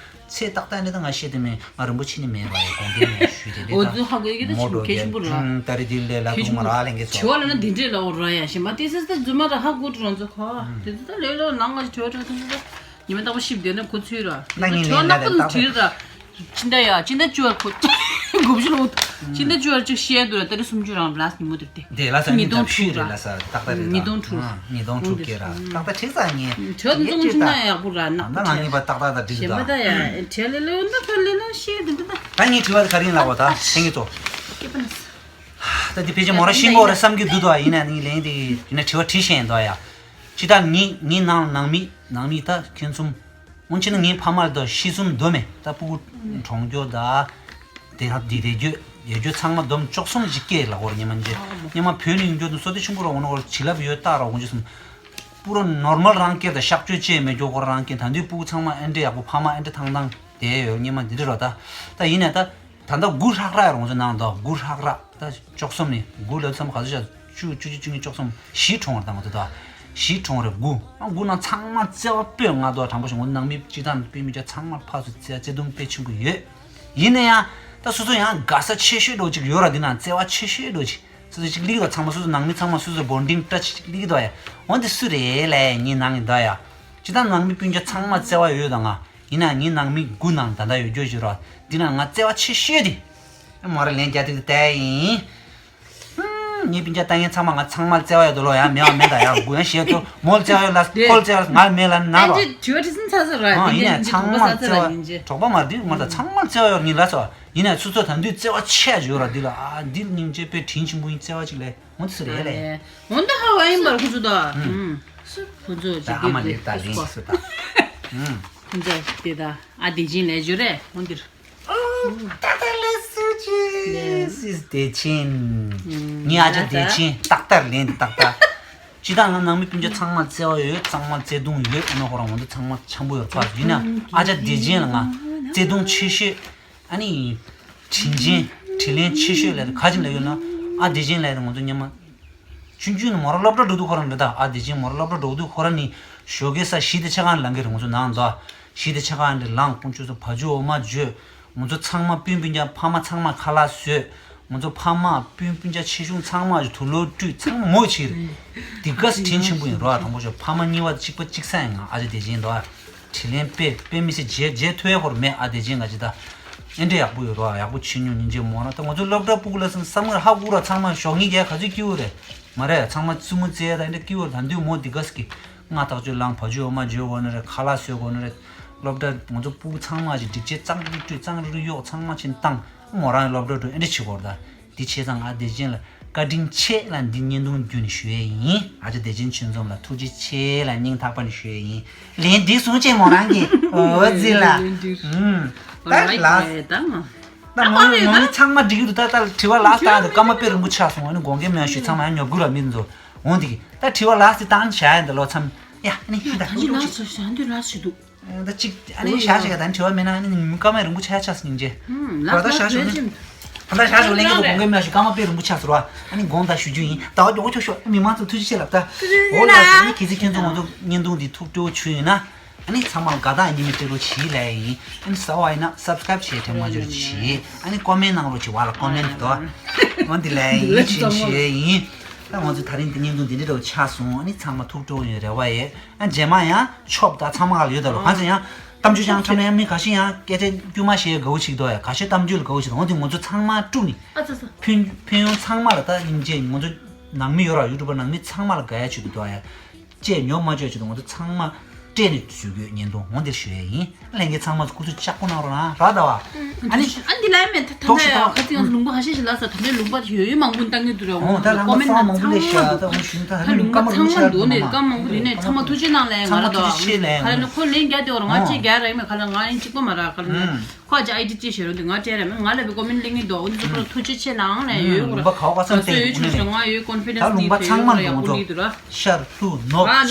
ཚེས་ཏག་ཏག་ནི་ད་ང་ཤེས་དེ་མེད། ང་རིན་པོ་ཆེ་ནི་མེད་ར་ཡ་དགོངས་དོན་ནས་ཞུས་དེ་འདྲ་ཨོ་ད་ཙི་ཧ་གོ་ཡི་གི་ད་མོ་ཞིག་འགྲོ་གལ་ཆེན་པོ་ར། ད་རེ་དེ་ལས་ལ་ཐུག་མ་ར་ལེན་གི་ཚོ་དྲི་བ་ལ་ན་འདི་འདྲས་ལ་འོ་ར་ཡ་ཞེ་མ་དེ་སེ་ད་རྫུན་མ་ད་ཧ་གོ་དྲི་རང་ཚོ་ཁ་དེ་ཚོ་ད་ལས་ལོ་ནང་ང་ཞིག་དྲི་བ་དྲི་བ་ཚོ་ད། ཉི་མ་རྟག་པར་ཤིབ་བསྡད་ན་ཁོ་ཚོས་ར། ད་ངས་ཁྱོད་ལན་ལ་ལག་པ་ཏག་ཏག་བྲིས་ར། ཕྱི་ཟླ་ཡ་ཕྱི་ཟླ་བཅུ་བར་ཁོ་དགུ་བཅུ་ལོ། ཕྱི་ཟླ་བཅུ་བར་ཅིག་བཤད་འདུག་ར། ད་རེས་སུམ་ཅུ་རང་ལ་ཉིན་མོ་དེར་བལྟས། དེ་ལ་ས་ཉིན་ཉིས་སྟོང་དང་ཕྱུགས་རེད་ལ་ས་ཏག་ཏག་རེད་ད། ཉིས་སྟོང་དྲུག་ཨ་ཉིས་སྟོང་དྲུག་སྐྱེས་ར་ཏག་ཏག་ཁྲིག་ས་ངས་བྲེལ་དུ་འཛོམས་ཕྱིན་ན་ཡག་པོ་ར་ནག་པོ་ད་ང་ངེས་པ་ཏག་ཏག་ད་འགྲིག་གི་ད། ད་ཡ་བྲེལ་ལེ་ལེ་འོ་ན་ཁ་ལེ་ལེ་བཤད་འདུག་འདི་ད། ད་ངའི་དྲི་བ་དེ་ག་རེ་ཡིན་ལབ་པ་ད་ལྷན་རྒྱས་ཚོ། སྐྱེས་པ་ན་ས། ད་འདི་ཕལ་ཆེར་མོ་ར་ཤི་མོ་ར་བསམ་གྱི་འདུག་དོ་ཡིན་ན་ནི་ལན་དེ་ཡིན་ན་དྲི་བ་དྲི་ཤེས་འདུག་ཡ། ཅི་ད་ངའི་ངའི་ནང་ནང་མི་ནང་མི་ད་ཁྱེད་ཚོ། འོན་ཅི་ན་ངའི་ཕ་མ་ལ་ད་ཤི་གསོན་འདུག་མེད་ད་སྤུ་གུ་གྲོངས་རྒྱུ་ད། དེ་ཧ་དེ་དེ་རྒྱུ་ཡོད་རྒྱུ་ཚང་མ་སྡོམ་བཅུ་གསུམ་ཞིག་སྐྱེས་ལ་འོར་ཉི་མ་འཇེ་ཉི་མ་བོད་ནས་ཡོང་རྒྱུ་དང་སོ་དེ་ཆུང་ཀུ་ར་འོ་ན་འོར་བྱིན་རླབས་ཡོད་རྟགས་ར་འོང་རྒྱུ་སོང་། སྤུ་ར་ནོར་མལ་རང་སྐྱེས་ད་གཤག་བཅོས་བྱས་མེད་རྒྱུ་ཁོ་ར་རང་སྐྱེས་ད་དུས་སྤུ་གུ་ཚང་མ་ཨེ་འདྲེ་ཡག་པོ་ཕ་མ་ཨེ་འདྲེ་ཐང་ཐང་དེ་ཡོད་ཉི་མ་འདི་འདྲ་རོ་ད། ད་ཡིན་ནས་ད། ད་ལྟ་དགུ་ཧྲག་ཧྲག་ཡོད་རུང་ཚོ་ནང་དུ་དགུ་ཧྲག་ཧྲག་ད་བཅུ་གསུམ་ནས་དགུ་ལོ་ཚང་མ་ག་ཚོད་བྱ་བཅུ་བཅུ་གཅིག་བཅུ་གཉིས་བཅུ་གསུམ་བཞི་གྲོངས་བ་དང་ང་ཚོ་ད་བཞི་གྲོངས་རེད་དགུ་ཨང་དགུ་ནང་ཚང་མ་བརྩེ་བ་སྤོས་ང་དོ་དྲང་པོ་ཞིག་ངོ་ནང་མི་སྤྱི་དང་དཔེ་མི་བྱ་ཚང་མ་ཕ་སུ་བརྩེ་བ་བརྩེ་དུང་དཔེ་ཆེན་པོ་ཡོད། ཡིན་ན་ཡང་ད་སོ་སོ་ཡང་དགའ་ས་ཆེ་ཤོས་འགྲོ་ཅིག་ཡོད་ར་འདི་ནང་བརྩེ་བ་ཆེ་ཤོས་འགྲོ་ཅིག་སོ་སོ་ཅིག་ལིག་དོ་ཚང་མ་སོ་སོ་ནང་མི་ཚང་མ་སོ་སོ་བོན་ཌིང་བཀྲ་ཅིག་ལིག་དོ་ཡ་འོན་ཏེ་སུ་རེད་ལས་ངའི་ནང་ཡིན་དོ་ཡ། སྤྱི་དང་ནང་མི་སྤུན་ཀྱག་ཚང་མ་བརྩེ་བ་ཡོད་དང་ང་། ཡིན་ན་ངའི་ནང་མི་དགུ་ནང་ད་ལྟ་ཡོད་རྒྱུ་ཞིག་ར། འདི་ན་ང་བརྩེ་བ་ཆེ་ཤོས་དེ། མོ་ར་ལན་རྒྱ་ཏིག་ཏི་ཡིན། ངའི་སྤུན་ཀྱག་ལྟ་མཁན་ཚང་མ་ང་ཚང་མར་བརྩེ་བ་ཡོད་དོ་ལོ་ཡང་མེད་བ་མེད་ད་ཡང་དགུ་ཡང་ཞེས་དོ་མོ་ལ་བརྩེ་བ་ཡོད་ལ་ཁོ་ལ་བརྩེ་བ་ང་ལ་མེད་ལ་ན་རོ། ཨེ་ཅི་དྲི་བ་དྲི་སེམས་ཚ་ཚ་ར་ཨ་ཡིན་ཡིན་ན་ཡིན་ཚང་མར་བརྩེ་བ་གྲོགས་པོ་མ་རེད་མ་རེད་ཚང་མར་བརྩེ་བ་ཡོད་ངེས་ལ་ཚོ་ཡིན་ན་ཚུ་ཚོ་ད་འདུས་བརྩེ་བ་ཆེ་ཡོད་ར་འདི་ལ་ཨ་འདི་སྙིང་རྗེ་དཔེ་དྲིན་ཆེན་པོ་ཡིན་བརྩེ་བ་ཅིག་ལས། འོན་ཏེ་སུ་རེད་ལས། འོན་ཏེ་ཧ་བ་ཡིན་པར་ཁོ་ཚོ་དང་། ཁོ་ཚོ་ད་ཨ་མ་ལེ་ད་ལེན་སུ་ད། ཁོ་ཚོ་དེ་ད་ཨ་བདེ་ཆེན་ལས་བརྗོད་རེད་འོན་ཏེ། ད་ད་ལེ་སུ་ཅི་སིས་བདེ་ཆེན། ངའི་ཨ་ཅག་བདེ་ཆེན་ཏག་ཏག་ལེན་ཏག་ཏག་ཅི་ད་ང་ནང་མི་སྤུན་ཀྱག་ཚང་མ་བརྩེ་བ་ཡོད་ཚང་མ་བརྩེ་དུང་ཡོད་ཨ་ནོ་ཁོ་རང་འོན་ཏེ་ཚང་མ་འཆམ་པོ་ཡོད་པ་ཡིན་ན་ཨ་ཅག་བདེ་ཆེན་ལ་ང་བརྩེ་དུང་ཆེ་ཤོས། ཨ་ནི། དྲིན་ཆེན། དྲིན་ལན་ཆེ་ཤོས་ལས་ག་ཅིག་ལས་ཡོད་ན། ཨ་བདེ་ཆེན་ལས་ང་ཚོ་སྔོན་མ། ཆུང་ཆུང་ནས་མོ་རང་སློབ་གྲྭ་འགྲོ་དུས་ཁོ་རང་འདྲ་ད་ཨ་བདེ་ཆེན་མོ་རང་སློབ་གྲྭ་འགྲོ་དུས་ཁོ་རང་ནི་ཞོགས་ཀའི་ས་བཞི་དང་ཕྱེད་ཀ་ལངས་ཀྱི་རེད་ང་ཚོ་ནང་དུ། བཞི་དང་ཕྱེད་ཀ་འདྲ་ལངས་ཁོང་ཚོ་ཚོ་བ་ཕྱུགས་འོ་མ་བརྗོད། ང་ཚོ་ཚང་མ་སྤུན་སྤུན་ཀྱག་ཕ་མ་ཚང་མ་ཁ་ལག་བཟོས། ང་ཚོ་ཕ་མ་སྤུན་སྤུན་ཀྱག་ཆེ་ཆུང་ཚང་མ་དུག་ལོག་བཀྲུས་ཚང་མ་མོས་བྱས་རེད། དེ་ག་སེ་དྲིན་ཆེན་པོ་ཡིན་རོགས་ཨ་དང་པོ་ཞོག་ཕ་མ་གཉིས་པ་གཅིག་པ་གཅིག་ས་ཡིན་ང་ཨ་ཅག་བདེ་ཆེན་འདུག་ཨ། དྲིན་ལན་དཔེ་དཔེ་མི་སྲིད་རྗེས་རྗེས་མཐོང་ཡ་ཁོ་ར་མེད་ཨ་བདེ་ཆེན་ང་ཅི་ད། ཨེ་འདྲ་ཡག་པོ་ཡོད་རོགས་ཨ་ཡག་པོ་བྱེད་མྱོང་སྙིང་རྗེ་མོ་རང་ད་ང་ཚོ་སློབ་གྲྭ་ཕྲུ་གུ་ལ་སོང་བསམ་ངར་ཧ་གོ་ར་ཚང་མ་ཞོགས་ངེས་རྒྱལ་ག་ཚོད་སྐྱིད་པོ་རེད། མ་རེད་ཚང་མ་བཙུན་མོ་བཙལ་ཡ་ད་ཨེ་འདྲ་སྐྱིད་པོ་རེད་ད་འདུས་མོ་འདི་ག་སེ་གི་སྔ་ཐག་ཆོད་ལངས་བ་ཕྱུགས་འོ་མ་བརྗོད་དགོས་ནི་རེད་ཁ་ལག་བཟོས་དགོས་ནི་རེད། སློབ་གྲྭ་ང་ཚོ་ཕྲུ་གུ་ཚང་མ་ཞིག་སྒྲིག་ཆས་གཙང་རིག་བཀྲུས་གཙང་རིག་གཡོག་ཚང་མ་ཕྱིན་བཏང་མོ་རང་ཡང་སློབ་གྲྭ་འགྲོ་ཨེ་འདྲ་བྱེད་དགོས་རེད་ད། འདི་བྱས་ཙང་ང་བདེ་ཆེན་ལ་བཀའ་དྲིན་ཆེ་ལ་འདི་བརྙན་ཐུང་བརྒྱུད་ནས་ཞུ་ཡས་ཡིན། ཨ་ཅག་བདེ་ཆེན་ཆོས་འཛོམས་ལ་ཐུགས་རྗེ་ཆེ་ལ་སྙིང་ཐག་པ་ནས་ཞུ་ཡས་ཡིན། ལན་འདི་གསུང་ཆེན་མོ་རང་གི་འོ་ཟི་ལ་ལན་འདི་ཨུམ་ད་ལགས་ད་ད་མོ་མོ་ནི་ཚང་མ་འགྲིག་གི་འདུག་ད་ད་དྲི་བ་ལགས་ད་འདི་སྐར་མ་དཔེ་རིང་པོ་ཆགས་སོང་ཨ་ནི་དགོངས་འགལ་མེད་ཞུ་ཚང་མ་ཡང་ཉོབ་དགོས་ར་མི་འདུག་འོང་འདི་གི་ད་དྲི་བ་ལགས་སི་བཏང་བྱ་ཡ་འདི་ལོ་མཚམས་ཡ་ཨ་ནི་ཧི་ད་ད་ཅི་ལགས་སོ་ཞང་འདི་ལགས་སུ་འདུག་ད་གཅིག་ཨ་ནི་བཞག་བཞག་ད་ནི་དྲི་བ་མེད་ན་ཨ་ནི་སྐར་མ་རིང་པོ་ཆགས་ཆགས་སྙིང་རྗེ། ད་ད་བཞག་བཞག་ལེན་གྱི་ད་ད་བཞག་བཞག་ལེན་གྱི་དགོངས་འགལ་མེད་ཞུ་སྐར་མ་དཔེ་རིང་པོ་ཆགས་སོང་ར། ཨ་ནི་དགོངས་དག་ཞུ་རྒྱུ་ཡིན་ད་བ་མགྱོགས་ཆོག་ཤོག་མི་མང་ཚོ་ཐུགས་རྗེ་ཆེ་ལབ་ད། འོ་ལགས་སོ་ཨ་ནི་གལ་སྲིད་ཁྱེད་ཚོ་ང་ཚོ་བརྙན་ཐུང་འདི་ཐུགས་སྤྲོ་བྱུང་ཡོད་ན། ཨ་ནི་ཚང་མ་དགའ་ཐག་ཉི་མའི་སྤྲེལ་ལོ་བྱིས་ལས་ཡིན། ཨ་ནི་གསར་པ་ཡིན་ན་སབ་སི་ཀ་རབ་བྱེད་ཐེངས་མ་འབྱོར་བྱིས། ཨ་ནི་ཀོ་མེན་ནང་རོགས་བྱེད་བ་ལ་ཀོ་མེན་དོ། འོ་འདི་ལས་ཡིན་ཕྱིན་ཞུ་ཡས་ཡིན། ད་ང་ཚོ་ད་རིང་འདི་བརྙན་ཐུང་འདི་འདྲ་འདྲ་བོ་ཆགས་སོང་ཨ་ནི་ཚང་མ་ཐུགས་སྤྲོ་བོ་ཡོད་རེ་བ་ཡོད། ཨ་རྗེས་མ་ཡང་ཆོབ་ད་ཚང་མ་ག་ལ་ཡོད་ད་ལོ་གང་ཚེ་ཡང་གཏམ་རྒྱུད་ཅང་འཁྲབ་ན་ཡང་མི་ཁ་ཤས་ཡང་སྐད་ཆ་དཀྱུས་མ་བཤད་དགའ་བོ་ཞིག་འདུག་ཡ་ཁ་ཤས་གཏམ་རྒྱུད་ལ་དགའ་བོ་ཞིག་འདུག་འོ་དེ་ང་ཚོ་ཚང་མ་དཀྲུགས་ནས་ཨ་ཙི་ཙི། ཕན་ཕན་ཡོན་ཚང་མ་ལ་ད་སྙིང་རྗེ་ང་ཚོ་ནང་མི་ཡོད་ར་ཡུ་ཊུབ་པ་ནང་མི་ཚང་མ་ལ་དགའ་ཡ་ཆེད་དུ་འདུག་ཡ། བཅས་ཉོབ་མ་བཅོས་ཆེད་དུ་ང་ཚོ་ཚང་མ་སྤྲད་ནས་བཟོས་དགོས་བརྙན་ཐུང་འོ་འདིར་ཞུ་ཡ་ཡིན། ལྷན་རྒྱས་ཚང་མ་ཚོ་ཁུ་ཚུར་ལྕགས་པོ་གནང་རོགས་གནང་ར་ད་བ། ཨ་ནི་ཨ་འདི་ལ་མེད་ད་ད་ཐོག་ཞིག་ད་ཁ་ཚིག་ལུང་པ་ཁ་ཤས་ཤིག་ལ་ས་ད་འདྲའི་ལུང་པ་ཡོད་ཡོད་མང་པོ་བཏང་གི་འདུག་ར། འོ་ད་ལ་མ་ཚང་མ་མང་པོ་ལས་ཤ་ད་འོ་ཞུ་ད་ད་ལུང་པ་ཚང་མ་འདུག་ནས་སྐར་མང་པོ་འདི་ནས་ཚང་མ་ཐུགས་རྗེ་གནང་ལས་ང་ར་ད་ཐུགས་རྗེ་ཆེ་ལས་ཁ་ལ་ནི་ཁོ་ལན་རྒྱག་དེ་བར་ང་ཅེ་རྒྱག་ར་ཡིན་མེད་ཁ་ལ་ང་ཡིན་གཅིག་པ་མ་ར་ཁ་ལ་ནི་ཁོ་ཅེ་ཨའི་ཌི་ཅེ་ཞེ་རུ་འདི་ང་སྤྲད་ར་མེད་ང་ལ་བའི་ཀོ་མེན་ལེན་གི་འདུག་འོ་འདི་ཚོ་ཁོ་ཐུགས་རྗེ་ཆེ་གནང་ལས་ཡོད་ཁོ་ར་ལུང་པ་ག་བ་ག་ས་ད་སོ་ཡོད་ཆུང་ཆུང་ང་ཡོད་ཀོན་ཕི་ཌེན་སི་འདི་ཡོད་ཁོ་ར་ཡག་པོ་ལི་འདུག་ར། ཤར་ལྷོ་ནུབ་བྱང་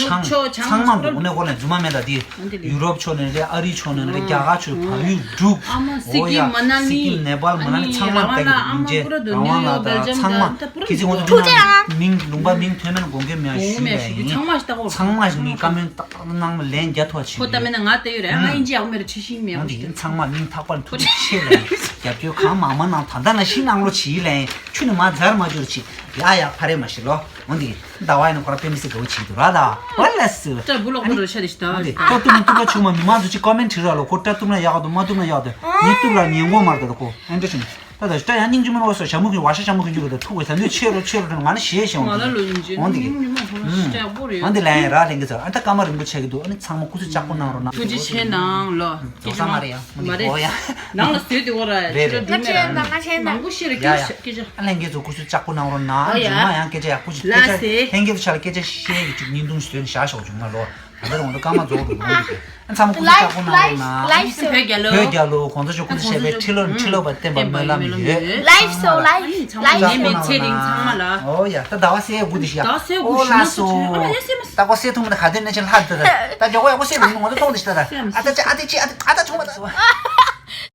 ཚང་མ་འདུག་འོ་ནས་འོ་ནས་རྫུན་ མ་མེད་ད་དེ། ཡུ་རོབ་ཕྱོགས་ནས་རེད། ཨ་རིའི་ཕྱོགས་ནས་རེད། རྒྱ་གར་ཕྱོགས། བལ་ཡུལ་འབྲུག་ཨ་མ་སི་ཀིམ། ཨོ་ཡ། མ་ན་ལི། སི་ཀིམ། ནེ་པཱལ། མ་ན་ལི། ཚང་མ་ལྟ་གི་འདུག་ཨིན་ཇི། རང་དབང་ལ་དང་ཚང་མ། ཁྱེད་ཚོ་ངོ་ཚོ་འདི་ནང་མིང་ལུང་པ་མིང་ཐོན་མེད་དགོངས་འགལ་མེད་ཞུས་པ་ཡིན། ཚང་མ་ཞིག་ལྟ་གོ། ཚང་མ་ཞིག་ངའི་བཀའ་མོལ་ཏག་ཏག་གནང་ལན་རྒྱ་ཐོག་ཆེ། ཁོ་ལྟ་མེད་ན་ང་ལྟ་ཡོད་རེད། ང་ཨིན་ཇི་ཡག་མེད་རེད། ཁྲི་ཤིང་མེད། འོན་ཏེ་ཡིན། ཚང་མ་མིང་ཐག་པ་ཐུག་ཆེ་ལ་ཡིན། རྒྱབ་སྐྱོར་གང་མང་མང་གནང་། ད་ལྟ་ན་ཤི་གནང་རོགས་བྱེད་ལ་ཡིན། ཆུ་ནི་མ་འཛར་མ་འགྱུར་བྱེད། ཡ་ཡ་ཕ་རེ་མ་ཤི་ལོ། འོན་ཏེ་ཟླ་བ་ཡིན་ན་ཁོ་ར་དཔེ་མི་སྲིད་དགའ་བོ་བྱེད་འདུག་ར། ད་ཝ་ལ་སུ། ཏྲ་བུ་ལོག་པོ་རོ་ཤ་རེ་ཤི་ད། འོན་ཏེ་སྐྲ་གཏུབ་ན་གཏུབ་ལ་ཆུང་མ། མི་མང་ཚོ་ཅིག་ཀོ་མེན་བྲིས་ར་ལོ། ཁོ་སྐྲ་གཏུབ་ན་ཡག་ག་འདུག་མ་གཏུབ་ན་ཡག་འདུག་ངས་གཏུབ་ལ་ཉན་གོ་མར་ད་ཁོ། ཨེ་འདྲ་ཞིག་ད་ད་སྐྲ་ཡང་སྙིང་རྗེ་མོ་ལོག་སོ། ཞྭ་མོ་གི་ཝ་ཤ་ཞྭ་མོ་གི་འཇུག་ད་ཐུག་པའི་ད་ནུས་ཆེ་རུ་ཆེ་རུ་ད་ང་ནི་ཞེས་ཞེས་འོང་། ང་ལ་ལོ་ཡིན་ཅེ་འོང་འདི་གི། ནི་མ་ཧོ་ཤ་བོར་ཡོད། འོང་འདི་ལན་ར་ལེན་གི་ཚོ། ཨ་ད་སྐར་མ་རིང་པོ་ཆགས་ཀྱི་འདུག་ཨ་ནི་ཚང་མ་སྐུ་གཟུགས་ལྕགས་པོ་གནང་རོགས་གནང་། ཐུགས་རྗེ་ཆེ་གནང་ལོ། རྫོགས་ས་མ་རེད་ཡ། འོང་འདི་མ་རེད། འོ་ཡ། ནང་ལ་བཟོས་ཏེ་འོ་ར་རེད་ཆེ་རེད། སྒྲུང་མེད་ར། ང་ཆེ་ན། མང་པོ་ཤེས་ར། ཡ་ཡ། སྐད་ཆ། ཨ་ལེན་གི་ཚོ་སྐུ་གཟུགས་ལྕགས་པོ་གནང་རོགས་གནང་། འོ་ཡ། རྗེས་མ་ཡང་སྐད་ཆ་ཡག་པོ་ཞིག་ལ་སྐད་ཆ་སེ། ལྷན་རྒྱས་ཚོ་ཆ་ལ་སྐད་ཆ་བཤད་ཀྱི་ཅིག་བརྙན་ཐུང་ཞིག་བཟོས་ནས་བཞག་ཤོག་བྱུང་ང་ལོ། ད་ལྟ་རང་ཚོ་སྐར་མ་རྫོགས་འགྲོ་འདུག་འོང་འདི་གི། ཚང་མ་སྐུ་གཟུགས་ལྕགས་པོ་གནང་རོགས་གནང་། ལའིབ་སོ། བོད་རྒྱལ་ལོ། བོད་རྒྱལ་ལོ། གོང་ས་མཆོག་སྐུ་ཚེ་ཞབས་པད་ཁྲི་ལོ་ཁྲི་ལོ་བར་བརྟན་པར་སྨོན་ལམ་ཡོད། ལའིབ་སོ། ལའིབ། ལའིབ། ལྕགས་པོ་གནང་རོགས་གནང་། འོ་ཡ། ད་ཟླ་བ་སེ་དགུ་འདི་ཤི་ཡ། ཟླ་བ་སེ་དགུ་ཨོ་ལ་སོ། ཨ་ཡ་སེ་མ་སེ། ད་གོ་སེ་ཐུང་མ་ད་ག་དོན་ནས་ཆེ་ལྷག་ད་ད་ད་ཇོ་གོ་ཡ་གོ་སེ་ལུང་ངོ་ད་ཐོང་འདི་ཤི་ད་ད། ཨ་ད་ཅི་ཨ་ད་ཅི་ཨ་ད་ཨ་ད་ཆུང་མ་ད།